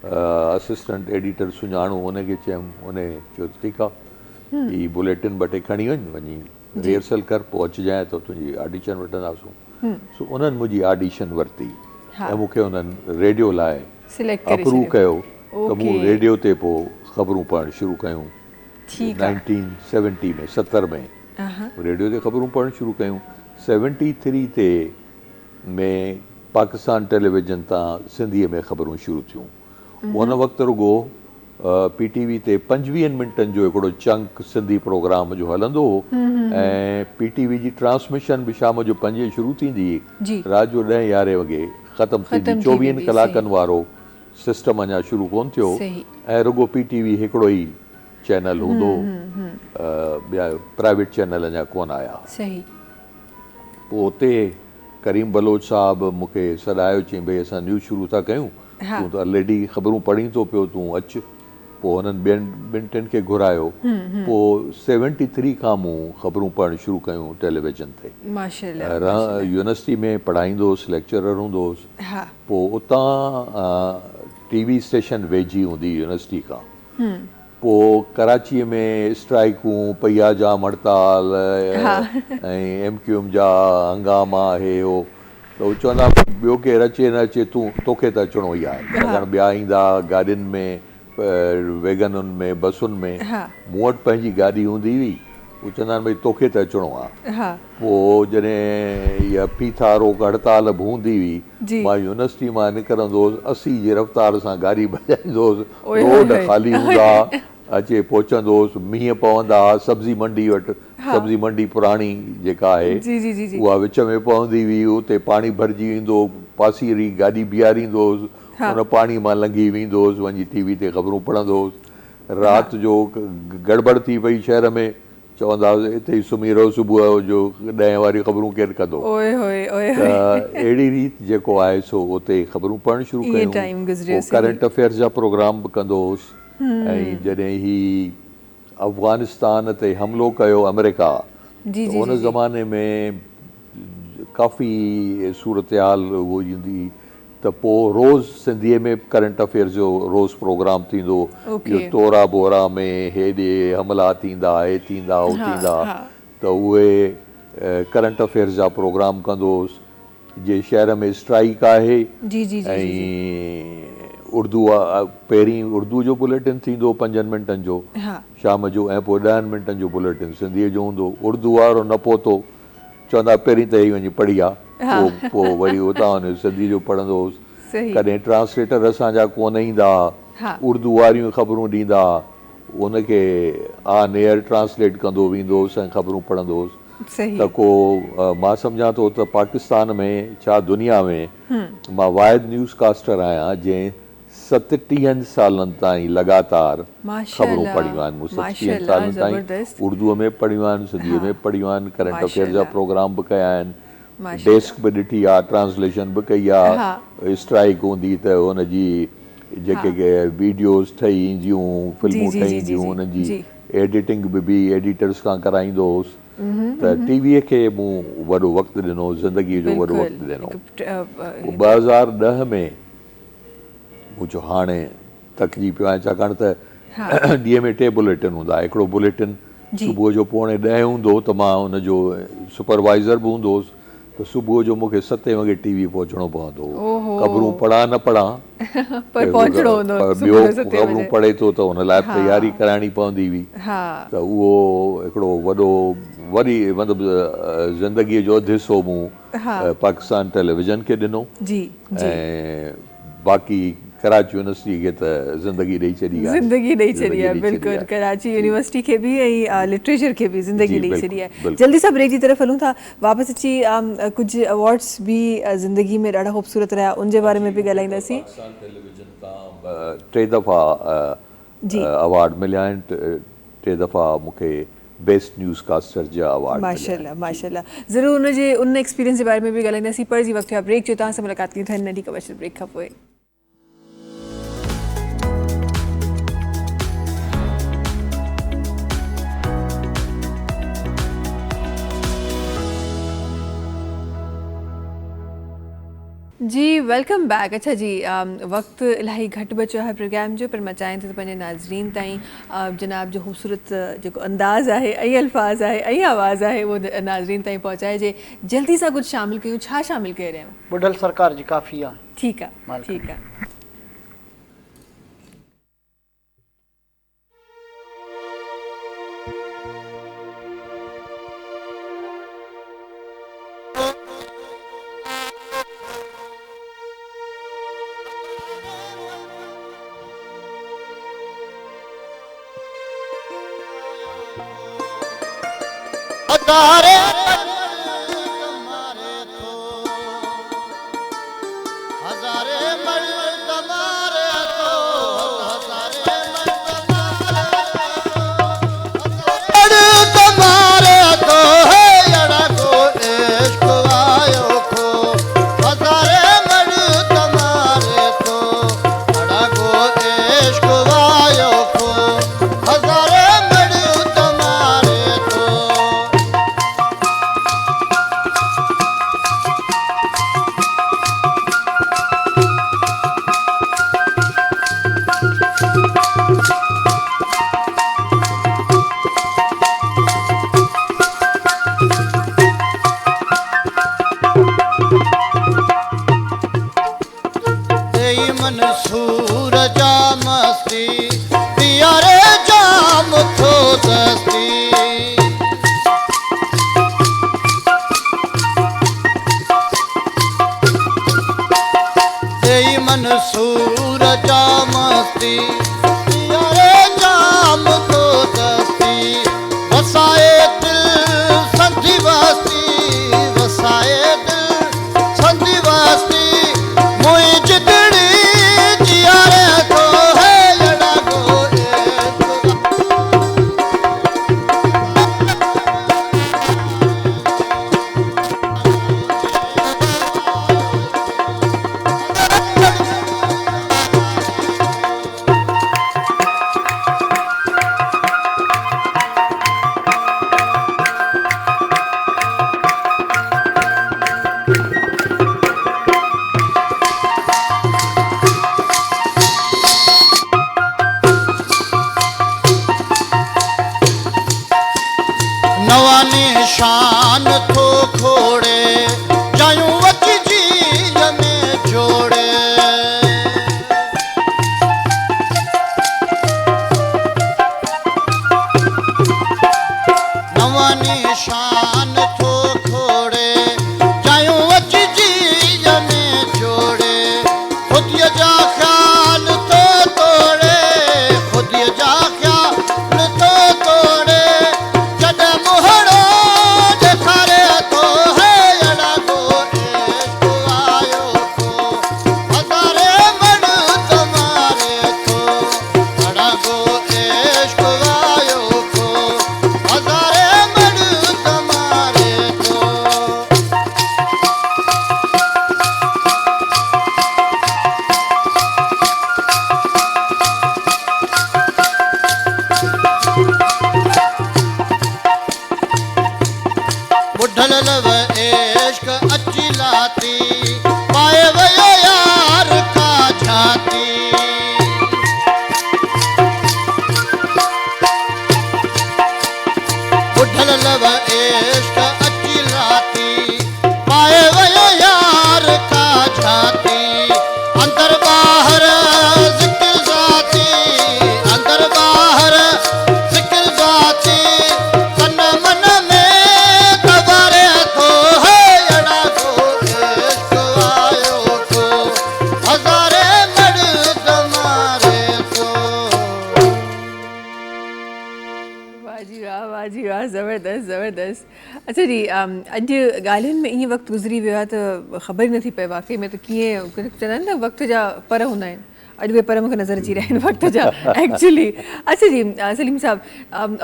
اسسٽنٽ ايڊيٽر سڃاڻو ان کي چيم ان چيو ته ٺيڪ آ هي بليٽن ٻه ٽي کڻي وڃ وڃي ريهرسل ڪر پوء اچجانء ته تنهنجي آڊيشن وٺنداسون. سو انهن منهنجي آڊيشن ورتي ۽ مون کي انهن ريڊيو لاء اپروو ڪيو ته مون ريڊيو تي پوء خبرون پڙهڻ شروع ڪيون. نائنٽين سيونٽي ۾ 70 ۾ ريڊيو تي خبرون پڙهڻ شروع ڪيون. سيونٽي ٿري تي ۾ پاڪستان ٽيليويزن تان سنڌيء ۾ خبرون شروع ٿيون. ان وقت رڳو پي ٽي وي تي پنجويهن منٽن جو هڪڙو چنڪ سنڌي پروگرام جو هلندو هو ۽ پي ٽي وي جي ٽرانسميشن به شام جو پنجين شروع ٿيندي هئي، رات جو ڏهين يارهين وڳي ختم ٿيندي. چوويهن ڪلاڪن وارو سسٽم اڃا شروع ڪونه ٿيو هو ۽ رڳو پي ٽي وي هڪڙو ئي چينل هوندو هو، ٻيا پرائيويٽ چينل اڃا ڪونه آيا. پوء اتي ڪريم بلوچ صاحب مون کي سڏايو چيائين ڀئي اسان نيوز شروع ٿا ڪيون تون ته الريڊي خبرون پڙهين ٿو پيو تون اچ. پوء هنن ٻين ٻن ٽن کي گهرايو پوء سيونٽي ٿري کان مون خبرون پڙهڻ شروع ڪيون ٽيليويزن تي. يونيورسٽي ۾ پڙهائيندو هوس ليڪچرر هوندو هوس پوء اتان ٽي وي اسٽيشن ويجهي هوندي يونيورسٽي کان پوء ڪراچيء ۾ اسٽرائيڪون، پهيا جام هڙتال ۽ ايم ڪيو ايم جا هنگاما هي هو ته هو چوندا هئا ٻيو ڪير اچي نه اچي تون توکي ته اچڻو ئي آهي ڇاڪاڻ ٻيا ايندا گاڏين ۾ ويگنن ۾ بسن ۾ مون وٽ پنهنجي گاڏي هوندي هئي هو چوندا آهن ڀئي توکي ته اچڻو آهي پوء جڏهن اها ڦيٿا روڪ هڙتال به هوندي هئي مان يونيورسٽي مان نڪرندو هوس 80 جي رفتار سان گاڏي ڀڄائيندو هوس روڊ خالي هوندا ها اچي پهچندو هوس مينهن پوندا ها سبزي منڊي وٽ سبزي منڊي پراڻي جيڪا آهي اها وچ ۾ پوندي هئي اتي پاڻي ڀرجي ويندو هو پاسيري گاڏي بيهاريندو هوس ان پاڻي مان لنگهي ويندو هوس وڃي ٽي وي تي خبرون پڙهندو هوس رات جو گڙٻڙ ٿي پئي شهر ۾ چوندا هئا اتي ئي سمهي رهو صبح جو ڏهين واري خبرون ڪير ڪندو ته اهڙي ريت جيڪو آهي سو اتي خبرون پڙهڻ شروع ڪيون پوء ڪرنٽ افيئرز جا پروگرام به ڪندو هوس ۽ جڏهن هي افغانستان تي حملو ڪيو آمريڪا ته ان زماني ۾ ڪافي صورتحال هوندي ته پوء روز سنڌيء ۾ به ڪرنٽ افيئرز جو روز پروگرام ٿيندو اهو تورا بورا ۾ هيڏي حملا ٿيندا هي ٿيندا هو ٿيندا ته اهي ڪرنٽ افيئرز جا پروگرام ڪندو هوس جي شهر ۾ اسٽرائيڪ آهي ۽ اردو پهرين اردو جو بليٽن ٿيندو پنجن منٽن جو شام جو ۽ پوء ڏهن منٽن جو بليٽن سنڌيء جو هوندو اردو وارو نه پهتو چوندا پهرين ته هي وڃي پڙهي آ پوء پوء وري اتان وڃي سنڌي جو پڙهندو هوس. ڪڏهن ٽرانسليٽر اسان جا ڪونه ايندا ها اردو واريون خبرون ڏيندا ها ان کي آن ايئر ٽرانسليٽ ڪندو ويندو هوس ۽ خبرون پڙهندو هوس ته ڪو مان سمجهان ٿو ته پاڪستان ۾ ڇا دنيا ۾ مان واحد نيوز ڪاسٽر آهيان جنهن ستٽيهن سالن تائين لڳاتار خبرون پڙهيون آهن. مون ستٽيهن سالن تائين اردوء ۾ به پڙهيون آهن، سنڌيء ۾ به پڙهيون آهن، ڪرنٽ افيئرز جا پروگرام به ڪيا آهن، ڊيسڪ به ڏٺي آهي، ٽرانسليشن به ڪئي آهي، اسٽرائيڪ هوندي ته ان جي جيڪي ويڊيوز ٺهي اينديون، فلمون ٺهي اينديون انهن جي ايڊيٽنگ به بي ايڊيٽرز کان ڪرائيندو هوس ته ٽي ويء کي مون وڏو وقت ڏنو، زندگيء جو وڏو وقت ڏنو. پوء 2010 ۾ مون چيو هاڻي ٿڪجي پيو آهيان ڇاڪاڻ ته ڏينهن ۾ ٽي بليٽن هوندا هڪڙو بليٽن صبح جو پوڻي ڏهين هوندو هو ته مان ان جو سپروائزر به هوندو هوس ته صبح جو مون کي ستين وڳي ٽي وي پهچڻو پوندو هو خبرون پڙهان نه پڙهان پر پهچڻو هوندو پر ٻيو خبرون پڙهي ٿو ته ان لاء به تياري ڪرائڻي پوندي هئي ته اهو هڪڙو وڏو وري مطلب زندگيء جو اڌ حصو مون پاڪستان ٽيليويزن کي ڏنو ۽ باقي ڪراچي يونيورسٽي کي ته زندگي ڏئي ڇڏي آهي. زندگي ڏئي ڇڏي آهي بلڪل ڪراچي يونيورسٽي کي به ۽ لٽريچر کي به زندگي ڏئي ڇڏي آهي. جلدي سان بريڪ جي طرف هلون ٿا واپس اچي ڪجهه ايوارڊس به زندگي ۾ ڏاڍا خوبصورت رهيا ان جي باري ۾ به ڳالهائينداسين. پاڪستان ٽيليويزن تان ٽي دفعا ايوارڊ مليا آهن ٽي دفعا مون کي بيسٽ نيوز ڪاسٽر جا ايوارڊ مليا آهن. ماشاءالله ماشاءالله ضرور ان جي ان ايڪسپيرينس جي باري ۾ به ڳالهائينداسين پر جي وقت ٿيو آهي بريڪ جو توهان سان ملاقات ڪيون ٿا هن ننڍي ڪمرشل بريڪ کان پوء. جي welcome back اڇا جي وقت الاهي گهٽ بچيو آهي پروگرام جو پر مان چاهيان ٿي ته پنهنجي ناظرين تائين جناب جو خوبصورت جيڪو انداز آهي ۽ الفاظ آهي ۽ آواز آهي اهو ناظرين تائين پهچائجي جلدي سان ڪجهه شامل ڪيون ڇا شامل ڪري رهيا آهيون. ٻڍل سرڪار جي ڪافي آ. ٺيڪ آ ٺيڪ آ. ملن سور جا مستي، پياري جام ٿو دستي، وسائي دل سندي وستي، وسائي دل سندي وستي، منهنجي جندڙي جياري ٿو هي اڙا گو عشق. نوان نشان ٿو کوڙي، جايون اچي جيء ۾ جوڙي. نوان نشان ٿو کوڙي، جايون اچي جيء ۾ جوڙي. خوديء جا خيال ٿو توڙي، خوديء جا خيال ٿو توڙي، جڏهن منهڙو ڏيکاري ٿو هي اڙا گو عشق آيو ڪو، هزارين مڙد ماري ٿو. اڙا گو عشق آيو ڪو، هزارين مڙد ماري ٿو. ٻڍل لو عشق اچي لاتي، پائي ويو يار ڪا جھاتي. ٻڍل لو عشق اچي لاتي، پائي ويو يار ڪا جھاتي. اندر ٻاهر ذڪر ذاتي، اندر ٻاهر ذڪر ذاتي، تن من ۾ تباري ٿو هي اڙا گو عشق آيو ڪو، هزارين مڙد ماري ٿو. واهه جي واهه، واهه جي واهه، زبردست زبردست. اڇا جي اڄ ڳالهين ۾ ائين وقت گذري ويو آهي ته خبر ئي نٿي پئي واقعي ۾ ته ڪيئن. چوندا آهن نه وقت جا پر هوندا آهن، اڄ اهي پر مونکي نظر اچي رهيا آهن وقت جا ايڪچولي. اڇا جي سليم صاحب،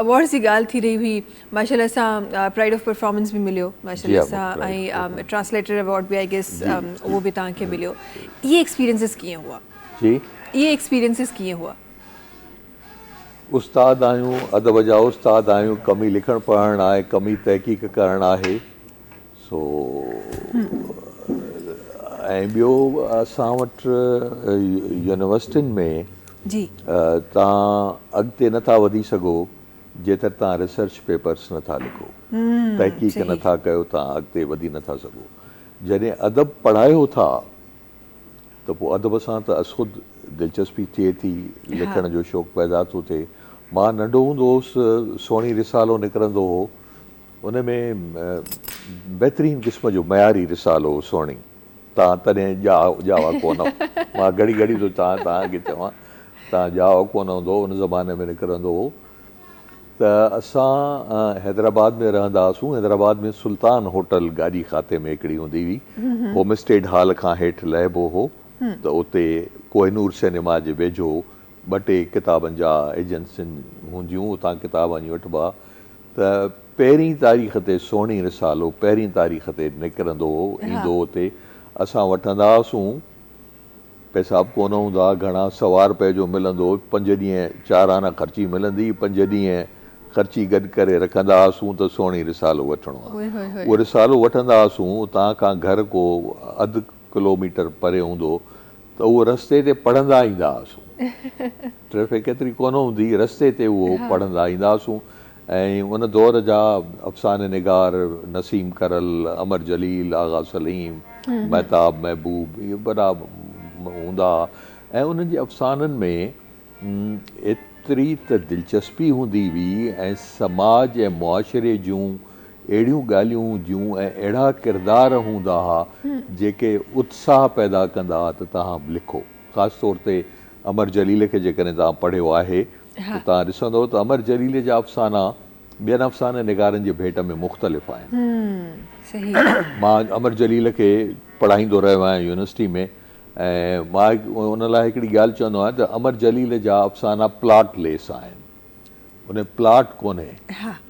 اوارڊز جي ڳالهه ٿي رهي هئي، ماشاء الله سان پرائڊ آف پرفارمنس به مليو ماشاء الله سان، ۽ ٽرانسليٽر اوارڊ به I guess اهو به توهان کي مليو. اهي ايڪسپيرينسز ڪيئن هئا؟ جي اهي ايڪسپيرينسز ڪيئن هئا؟ استاد آهيون، ادب جا استاد آهيون، ڪم ئي لکڻ پڙهڻ آهي، ڪم ئي تحقيق ڪرڻ آهي، سو ۽ ٻيو اسان وٽ يونيورسٽين ۾ جي توهان اڳتي نٿا وڌي سگهو جيتر توهان ريسرچ پيپرس نٿا لکو، تحقيق نٿا ڪيو، توهان اڳتي وڌي نٿا سگهو. جڏهن ادب پڙهايو ٿا ته پوء ادب سان ته ازخود دلچسپي ٿئي ٿي، لکڻ جو شوق پيدا ٿو ٿئي. مان ننڍو هوندو هوس، سهڻي رسالو نڪرندو هو، ان ۾ بهترين قسم جو معياري رسالو هو سهڻي. توهان تڏهن ڄاوا ڪونه هئا، مان گهڙي گهڙي ٿو چوان توهان کي چوان، توهان ڄاوا ڪونه هوندو، ان زماني ۾ نڪرندو هو. ته اسان حيدرآباد ۾ رهندا هئاسون. حيدرآباد ۾ سلطان هوٽل گاڏي کاتي ۾ هڪڙي هوندي هئي. هوم اسٽيڊ هال کان هيٺ لهبو هو ته اتي ڪوهنور سئنيما جي ويجهو ٻه ٽي ڪتابن جا ايجنسين هونديون، اتان ڪتاب وڃي وٺبا. ته پهرين تاريخ تي سهڻي رسالو پهرين تاريخ تي نڪرندو هو، ايندو هو اتي اسان وٺندا هئاسون. پئسا به ڪونه هوندا ها گهڻا، سوا رپئي جو ملندو هو، پنج ڏينهن چار آنا خرچي ملندي هئي، پنج ڏينهن خرچي گڏ ڪري رکندا هئاسون ته سهڻي رسالو وٺڻو آهي. اهو رسالو وٺندا هئاسون، اتان کان گهر ڪو اڌ ڪلو ميٽر پري هوندو هو ته اهو رستي تي پڙهندا ايندا هئاسون. ٽريفڪ ايتري ڪونه هوندي هئي، رستي تي اهو پڙهندا ايندا هئاسون ۽ ان دور جا افسانه نگار نسيم کرل، امر جليل، آغا سليم، مهتاب محبوب اهي وڏا هوندا هئا ۽ انهن جي افسانن ۾ ايتري ته دلچسپي هوندي هئي ۽ سماج ۽ معاشري جون اهڙيون ڳالهيون هونديون ۽ اهڙا ڪردار هوندا ها جيڪي اتساهه پيدا ڪندا ها ته توهان به لکو. خاص طور تي امر جليل کي جيڪڏهن توهان پڙهيو آهي ته توهان ڏسندؤ ته امر جليل جا افسانا ٻين افسانه نگارن جي ڀيٽ ۾ مختلف آهن. مان امر جليل کي پڙهائيندو رهيو آهيان يونيورسٽي ۾ ۽ مان ان لاء هڪڙي ڳالهه چوندو آهيان ته امر جليل جا افسانا پلاٽ ليس آهن. ان ۾ پلاٽ ڪونهي.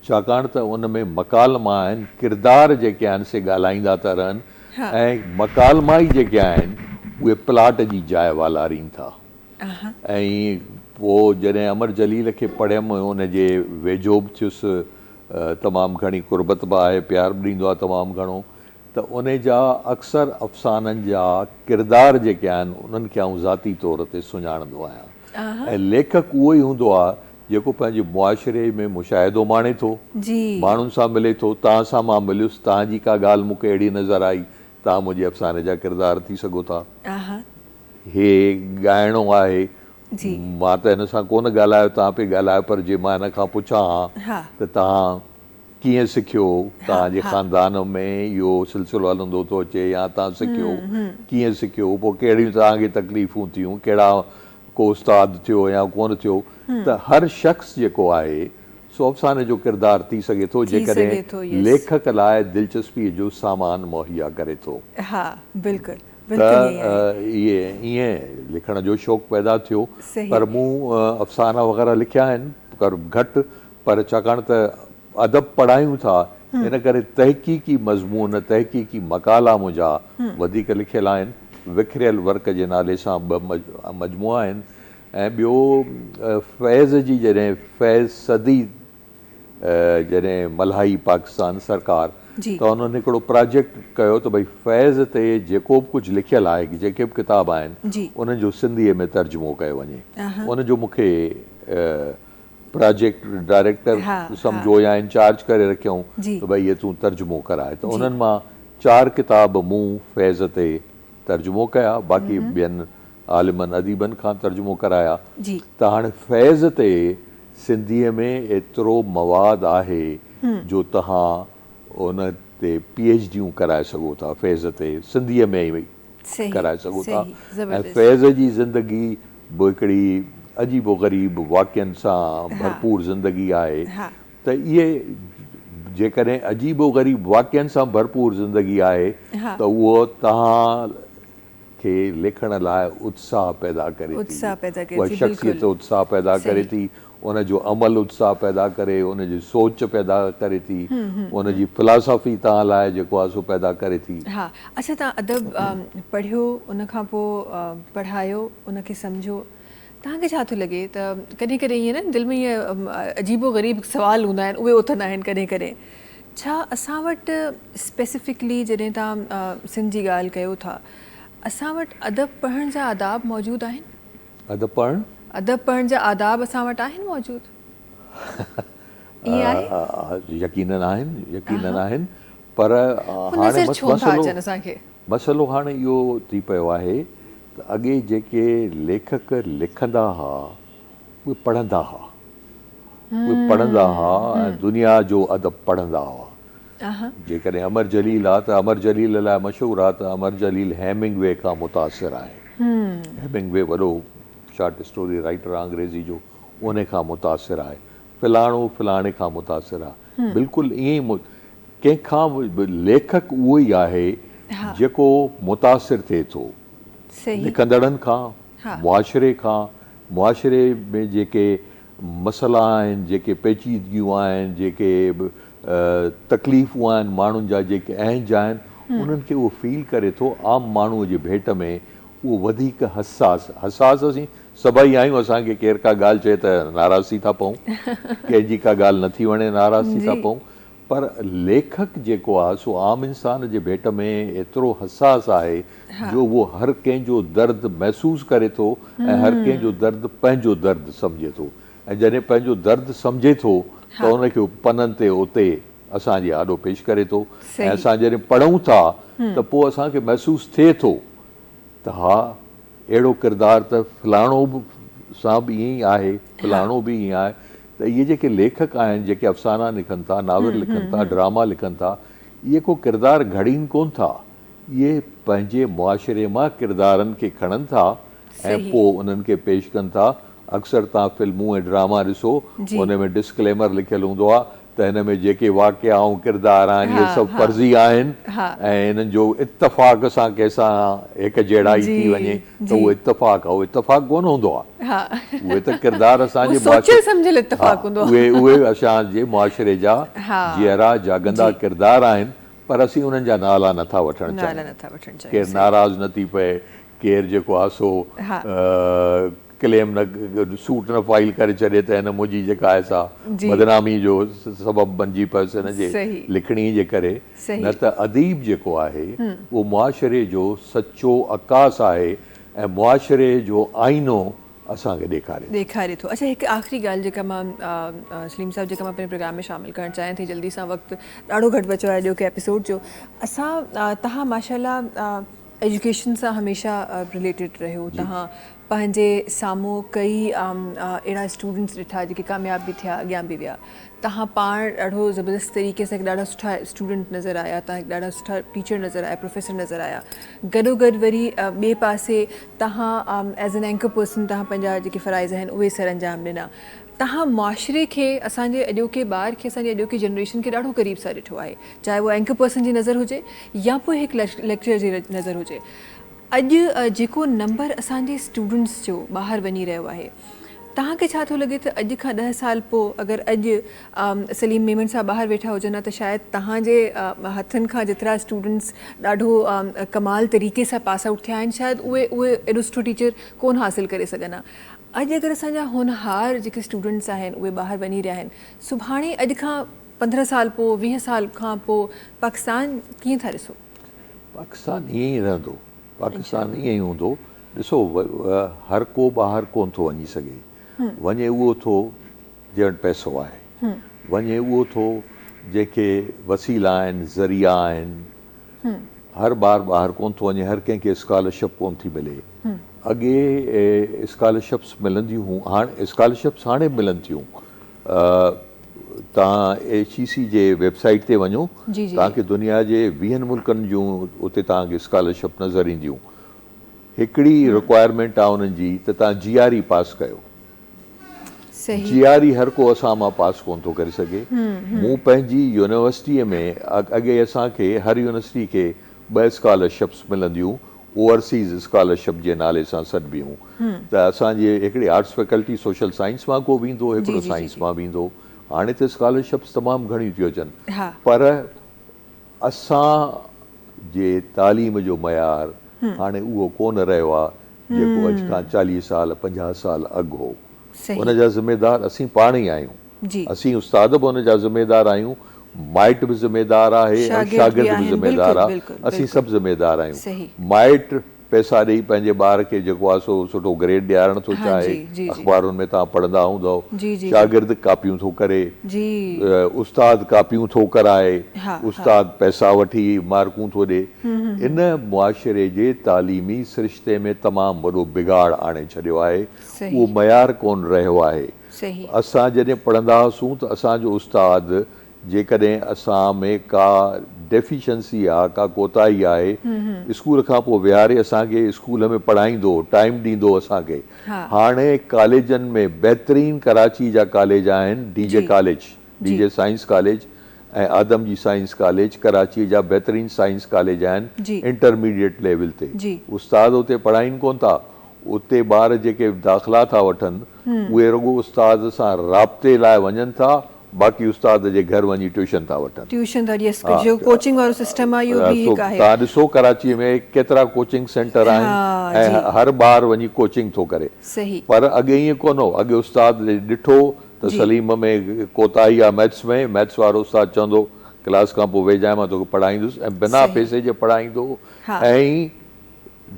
ڇاڪاڻ ته ان ۾ مڪالما آهن، ڪردار جيڪي آهن سي ڳالهائيندا ٿا رهن ۽ مڪالما ئي جيڪي آهن اهي پلاٽ جي جاء والارين ٿا. ۽ پوء جڏهن امر جليل کي پڙهيم ان جي ويجهو به ٿيس، تمام گهڻي قربت به آهي، پيار به ڏيندو آهي تمام گهڻو ته ان جا اڪثر افسانن جا ڪردار جيڪي آهن انهن کي آئون ذاتي طور تي سڃاڻندو آهيان ۽ ليکڪ اهو ئي هوندو آهي جيڪو پنهنجي معاشري ۾ مشاهدو ماڻي ٿو، ماڻهن سان ملي ٿو، توهان سان مان مليس، توهان جي ڪا ڳالهه مون کي اهڙي نظر آئي، توهان منهنجي افساني جا ڪردار ٿي سگهو ٿا. هي ڳائڻو آهي، مان ته هن سان ڪونه ڳالهايو، توهان پئي ڳالهايو پر جي مان هن کان پڇان ها ته توهان ڪيئن سکيو، توهان جي خاندان ۾ اهو سلسلو هلندو ٿو اچي يا توهان سکيو، ڪيئن سکيو، پوء ڪهڙيون توهان کي تڪليفون ٿيون، ڪهڙا ڪو استاد ٿيو يا ڪونه ٿيو ته هر شخص جيڪو آهي سو افساني جو ڪردار ٿي سگهي ٿو جيڪڏهن ليکڪ لاء دلچسپيء جو سامان مهيا ڪري ٿو. ها بلڪل ته ائين لکڻ جو شوق پيدا ٿيو پر مون افسانا وغيره لکيا آهن پر گهٽ پر ڇاڪاڻ ته ادب پڙهايون ٿا ان ڪري تحقيقي مضمون تحقيقي مقالا منهنجا وڌيڪ لکيل آهن. وکريل ورق جي نالي سان ٻه مجموعا آهن ۽ ٻيو فيض جي جڏهن فيض صدي جڏهن ملهائي پاڪستان سرڪار ته انهن هڪڙو پراجيڪٽ ڪيو ته ڀئي فيض تي جيڪو به ڪجهه لکيل آهي جيڪي به ڪتاب آهن انهن جو سنڌيء ۾ ترجمو ڪيو وڃي ان جو مون کي پراجيڪٽ ڊائريڪٽر سمجهو يا انچارج ڪري رکيائون ته ڀئي هي تون ترجمو ڪراء ته انهن مان چار ڪتاب مون فيض تي ترجمو ڪيا باقي ٻين عالمن اديبن کان ترجمو ڪرايا ته هاڻي فيض تي سنڌيء ۾ ايترو مواد آهي جو توهان ان تي پي ايڇ ڊيون ڪرائي سگهو ٿا فيض تي سنڌيء ۾ ئي ڪرائي سگهو ٿا ۽ فيض جي زندگي به هڪڙي عجيب و غريب واقعن سان ڀرپور زندگي آهي ته اهي جيڪڏهن عجيب و غريب واقعن سان ڀرپور زندگي آهي ته اهو توهان کي لکڻ لاء اتساهه پيدا ڪري ٿي، اها شخصيت اتساهه پيدا ڪري ٿي، ان جو عمل اتساهه پيدا ڪري، ان جي سوچ پيدا ڪري ٿي، ان جي فلاسافي توهان لاء جيڪو آهي سو پيدا ڪري ٿي. ها اڇا توهان ادب پڙهيو ان کان پوء پڙهايو ان کي سمجهيو توهان کي ڇا ٿو لڳي ته ڪڏهن ڪڏهن ائين نه دل ۾ ائين عجيب و غريب سوال هوندا آهن اهي اٿندا آهن ڪڏهن ڪڏهن ڇا اسان وٽ اسپيسفڪلي جڏهن توهان سنڌ جي ڳالهه ڪيو ٿا اسان وٽ ادب پڙهڻ جا آداب موجود آهن؟ ادب پڙهڻ؟ ادب پڙهڻ جا آداب اسان وٽ آهن موجود؟ ائين آهي؟ يقينن آهن يقينن آهن پر هاڻي مسئلو مسئلو هاڻي اهو ٿي پيو آهي ته اڳي جيڪي ليکڪ لکندا ها اهي پڙهندا ها اهي پڙهندا ها ۽ دنيا جو ادب پڙهندا هئا. جيڪڏهن امر جليل آ ته امر جليل لاء مشهور آ ته امر جليل هيمنگ وي کان متاثر آهي. هيمنگ وي وڏو شارٽ اسٽوري رائيٽر آ انگريزي جو ان کان متاثر آهي. فلاڻو فلاڻي کان متاثر آ. بلڪل ائين ئي ڪنهن کان به ليکڪ اهو ئي آهي جيڪو متاثر ٿئي ٿو. لکندڙن کان، معاشري کان، معاشري ۾ جيڪي مسئلا آهن، جيڪي پيچيدگيون آهن، جيڪي تڪليفون آهن، ماڻهن جا جيڪي اهنج آهن، انهن کي اهو فيل ڪري ٿو، عام ماڻهوء جي ڀيٽ ۾ اهو وڌيڪ حساس، حساس اسين سڀئي آهيون، اسان کي ڪير ڪا ڳالهه چئي ته ناراض ٿي ٿا پئون، ڪنهن جي ڪا ڳالهه نٿي وڻي ناراض ٿي ٿا پئون، پر ليکڪ جيڪو آهي سو عام انسان جي ڀيٽ ۾ ايترو حساس آهي جو اهو هر ڪنهن جو درد محسوس ڪري ٿو ۽ هر ڪنهن جو درد پنهنجو درد سمجهي ٿو ۽ جڏهن پنهنجو درد سمجهي ٿو ته ان کي پنن تي اتي اسان جي آڏو پيش ڪري ٿو ۽ اسان جڏهن پڙهون ٿا ته پوء اسان کي محسوس ٿئي ٿو ته ها اهڙو ڪردار ته فلاڻو به سان به ائين ئي آهي فلاڻو به ائين آهي. ته اهي جيڪي ليکڪ آهن، جيڪي افسانا لکن ٿا، ناول لکن ٿا، ڊراما لکن ٿا، اهي ڪو ڪردار گهڙين ڪونه ٿا، اهي پنهنجي معاشري مان ڪردارن کي کڻن ٿا ۽ پوء انهن کي پيش ڪن ٿا. اڪثر توهان فلمون ۽ ڊراما ڏسو، ان ۾ ڊسڪليمر لکيل هوندو آهي ته هن ۾ جيڪي واقعا ۽ ڪردار آهن اهي سڀ فرضي آهن ۽ انهن جو اتفاق سان ڪنهن سان هڪ جهڙائي ٿي وڃي ته اهو اتفاق آهي. اهو اتفاق ڪونه هوندو آهي. اهي ته ڪردار اسان جي سوچيل سمجهيل اتفاق هوندو آهي. اهي اسان جي معاشري جا جيئرا جاڳندا ڪردار آهن پر اسين انهن جا نالا نه ٿا وٺڻ چاهيون. ڪير ناراض نه ٿي پئي، ڪير جيڪو آهي سو ڪليم نه سوٽ نه فائل ڪري ڇڏي ته هن منهنجي جيڪا آهي سا بدنامي جو سبب بنجي پيس هن جي لکڻي جي ڪري. نه ته اديب جيڪو آهي اهو معاشري جو سچو عڪاس آهي ۽ معاشري جو آئينو اسان کي ڏيکاري ٿو. ڏيکاري ٿو. اڇا هڪ آخري ڳالهه جيڪا مان سليم صاحب جيڪا مان پنهنجي پروگرام ۾ شامل ڪرڻ چاهيان ٿي جلدي سان وقت ڏاڍو گهٽ بچيو آهي اڄوڪي ايپيسوڊ جو اسان توهان ماشاء الله ايجوڪيشن سان هميشه رليٽيڊ رهيو توهان پنهنجي سامهون ڪئي اهڙا اسٽوڊنٽس ڏٺا جيڪي ڪامياب به ٿيا اڳيان به ويا توهان پاڻ ڏاڍو زبردست طريقي سان هڪ ڏاڍا سٺا اسٽوڊنٽ نظر آيا توهان هڪ ڏاڍا سٺا ٽيچر نظر آيا پروفيسر نظر آيا گڏو گڏ وري ٻئي پاسي توهان ايز اين اينڪر پرسن توهان پنهنجا جيڪي فرائض آهن اهي سر انجام ڏنا توهان معاشري کي اسان جي اڄوڪي ٻار کي اسان جي اڄوڪي جنريشن کي ڏاڍو قريب سان ڏٺو آهي چاهي اهو اينڪر پرسن جي نظر هجي يا پوء هڪ ليڪچرر جي نظر هجي اڄ جيڪو نمبر اسان جي اسٽوڊنٽس جو ٻاهر وڃي رهيو آهي توهان کي ڇا ٿو لڳي ته اڄ کان ڏهه سال پوء اگر اڄ سليم ميمڻ صاحب ٻاهر ويٺا هجن ها ته شايد توهان جي هٿن کان جيترا اسٽوڊنٽس ڏاڍو ڪمال طريقي سان پاس آئوٽ ٿيا آهن شايد اهي اهي ايڏو سٺو ٽيچر ڪونه حاصل ڪري سگهن ها اڄ اگر اسان جا هونهار جيڪي اسٽوڊنٽس آهن اهي ٻاهر وڃي رهيا آهن سڀاڻي اڄ کان 15 سال پوء 20 سال کان پوء پاڪستان ڪيئن ٿا ڏسو؟ پاڪستان ائين ئي رهندو، پاڪستان ائين ئي هوندو. ڏسو هر ڪو ٻاهر ڪونه ٿو وڃي سگهي. وڃي اهو ٿو جنهن وٽ پئسو آهي. وڃي اهو ٿو جنهن کي وسيلا آهن، ذريعا آهن. هر ٻار ٻاهر ڪونه ٿو وڃي، هر ڪنهن کي اسڪالرشپ ڪونه ٿي ملي. اڳي اسڪالرشپس ملنديون هيون، هاڻ اسڪالرشپس هاڻي به ملن ٿيون. توهان ايڇ اي سي جي ويب سائيٽ تي وڃو توهان کي دنيا جي ويهن ملڪن جون اتي توهان کي اسڪالرشپ نظر اينديون. هڪڙي رڪوائرمينٽ آهي انهن جي ته توهان جي آر اي پاس ڪيو. جي آر اي هر ڪو اسان مان پاس ڪونه ٿو ڪري سگهي. مون پنهنجي يونيورسٽيء ۾ اڳي اسان کي هر يونيورسٽي کي ٻه اسڪالرشپس ملنديون اوورسيز اسڪالرشپ جي نالي سان سڏبيون ته اسان جي هڪڙي آرٽس فيڪلٽي سوشل سائنس مان ڪو ويندو هڪڙو سائنس مان ويندو هاڻي ته اسڪالرشپس تمام گهڻيون ٿيون اچن پر اسان جي تعليم جو معيار هاڻي اهو ڪونه رهيو آهي جيڪو اڄ کان 40 سال 50 سال اڳ هو ان جا ذميدار اسين پاڻ ئي آهيون. اسين استاد به ان جا ذميدار آهيون، مائٽ به ذميدار آهي ۽ شاگرد به ذميدار آهي، اسين سڀ ذميدار آهيون. مائٽ پئسا ڏئي پنهنجي ٻار کي جيڪو آهي سو سٺو گريڊ ڏيارڻ ٿو چاهي، اخبارن ۾ توهان پڙهندا هوندؤ، شاگرد ڪاپيون ٿو ڪري، استاد ڪاپيون ٿو ڪرائي، استاد پئسا وٺي مارڪون ٿو ڏي. ان معاشري جي تعليمي سرشتي ۾ تمام وڏو بگاڙ آڻي ڇڏيو آهي، اهو معيار ڪونه رهيو آهي. اسان جڏهن پڙهندا هئاسون ته اسان جو استاد جيڪڏهن اسان ۾ ڪا ڊيفيشنسي آ، ڪا ڪوتاهي آهي، اسڪول کان پوء ويهاري اسان کي اسڪول ۾ پڙهائيندو هو، ٽائيم ڏيندو هو اسان کي. هاڻي ڪاليجن ۾ بهترين ڪراچي جا ڪاليج آهن، D J college, D J science college ۽ Adamjee science college Karachi جا بهترين سائنس ڪاليج آهن انٽرميڊيٽ ليول تي. استاد اتي پڙهائين ڪونه ٿا، اتي ٻار جيڪي داخلا ٿا وٺن اهي رڳو استاد سان رابطي لاء وڃن ٿا باقي استاد جي گهر وڃي ٽيوشن ٿا وٺن. ٽيوشن ٿا يس جو ڪوچنگ وارو سسٽم آهي اهو به هڪ آهي. توهان ڏسو ڪراچي ۾ ڪيترا ڪوچنگ سينٽر آهن ۽ هر ٻار وڃي ڪوچنگ ٿو ڪري پر اڳي ائين ڪونه هو اڳي استاد ڏٺو ته سليم ۾ ڪوتاهي آهي ميٿس ۾ ميٿس وارو استاد چوندو ڪلاس کان پوء ويهجانء مان توکي پڙهائيندس ۽ بنا پئسي جي پڙهائيندو هو ۽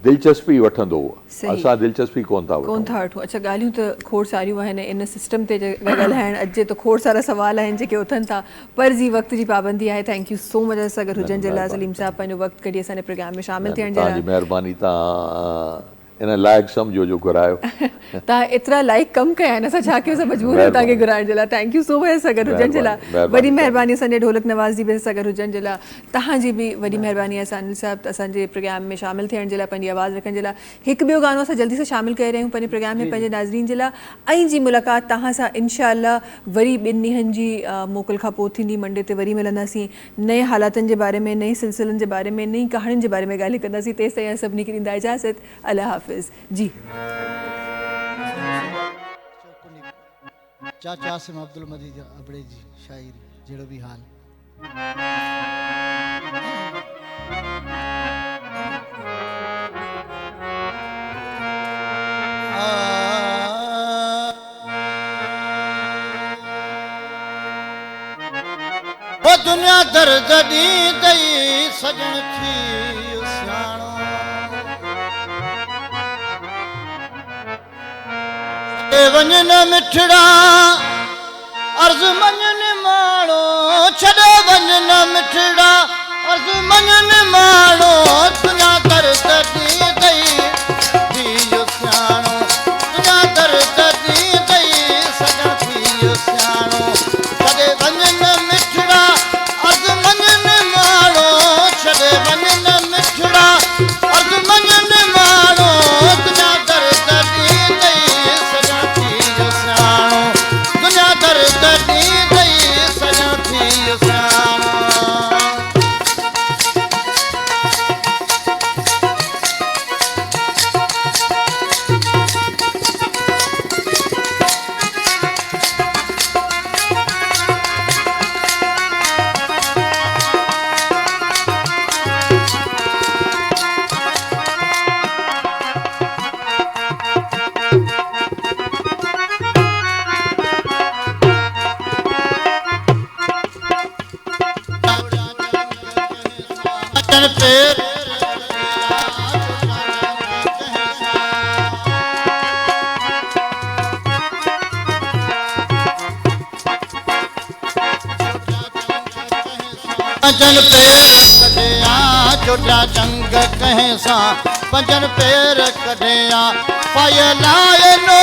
دلچسپي وٺندو هو. اسان دلچسپي ڪونه ٿا وٺون. ڪونه ٿا وٺون. اڇا ڳالهيون ته کوڙ ساريون آهن ان سسٽم تي جيڪڏهن ڳالهائڻ اچجي ته کوڙ سارا سوال آهن جيڪي اٿن ٿا پر جي وقت جي پابندي آهي thank you سو مچ اسان سان گڏ هجڻ جي لاء سليم صاحب پنهنجو وقت ڪڍي اسان جي پروگرام ۾ شامل ٿيڻ جي لاء. توهان جي مهرباني توهان ان لائق سمجهيو جو گهرايو. توهان ايترا لائق ڪم ڪيا آهن اسان ڇا ڪيون اسان مجبور آهيون توهان کي گهرائڻ جي لاء thank you سو مچ اسان گڏ هجڻ جي لاء وڏي مهرباني اسان جي ڍولڪ نواز جي به اسان گڏ هجڻ جي لاء توهان جي به وڏي مهرباني آهي سانول صاحب اسان جي پروگرام ۾ شامل ٿيڻ جي لاء پنهنجي آواز رکڻ جي لاء هڪ ٻيو گانو اسان جلدي سان شامل ڪري رهيون پنهنجي پروگرام ۾ پنهنجي ناظرين جي لاء ۽ جي ملاقات توهان سان انشاء الله وري ٻن ڏينهن جي موڪل کان پوء ٿيندي منڊي تي وري ملنداسين نئين حالاتن جي باري ۾ نئين سلسلن جي باري ۾ نئين ڪهاڻين جي باري ۾ ڳالهيون ڪنداسين تيستائين اسان سڀني کي ڏيندا اجازت الله حافظ جي. چاچا عاصم عبدالمجيد ابڙي جي شاعري جهڙو به حال. او دنيا درد ڏيندئي سڄڻ ٿي سياڻو. ڇڏي وڃ نه مٺڙا عرض مڃ نماڻو ڇڏي وڃ نه مٺڙا عرض مڃ نماڻو دنيا درد ڏيندئي ٿي سياڻو دنيا درد ڏيندئي سڄڻ ٿي سياڻو ڇڏي وڃ نه مٺڙا عرض مڃ نماڻو ڇڏي وڃ نه مٺڙا عرض مڃ نماڻو دنيا درد ڏيندئي سڄڻ ٿي سياڻو دنيا درد ڏيندئي سڄڻ ٿي سياڻو. پنجن پير ڪڍيا چوٽيا جنگ ڪنهن سان پنجن پير ڪڍيا پائي لاء نو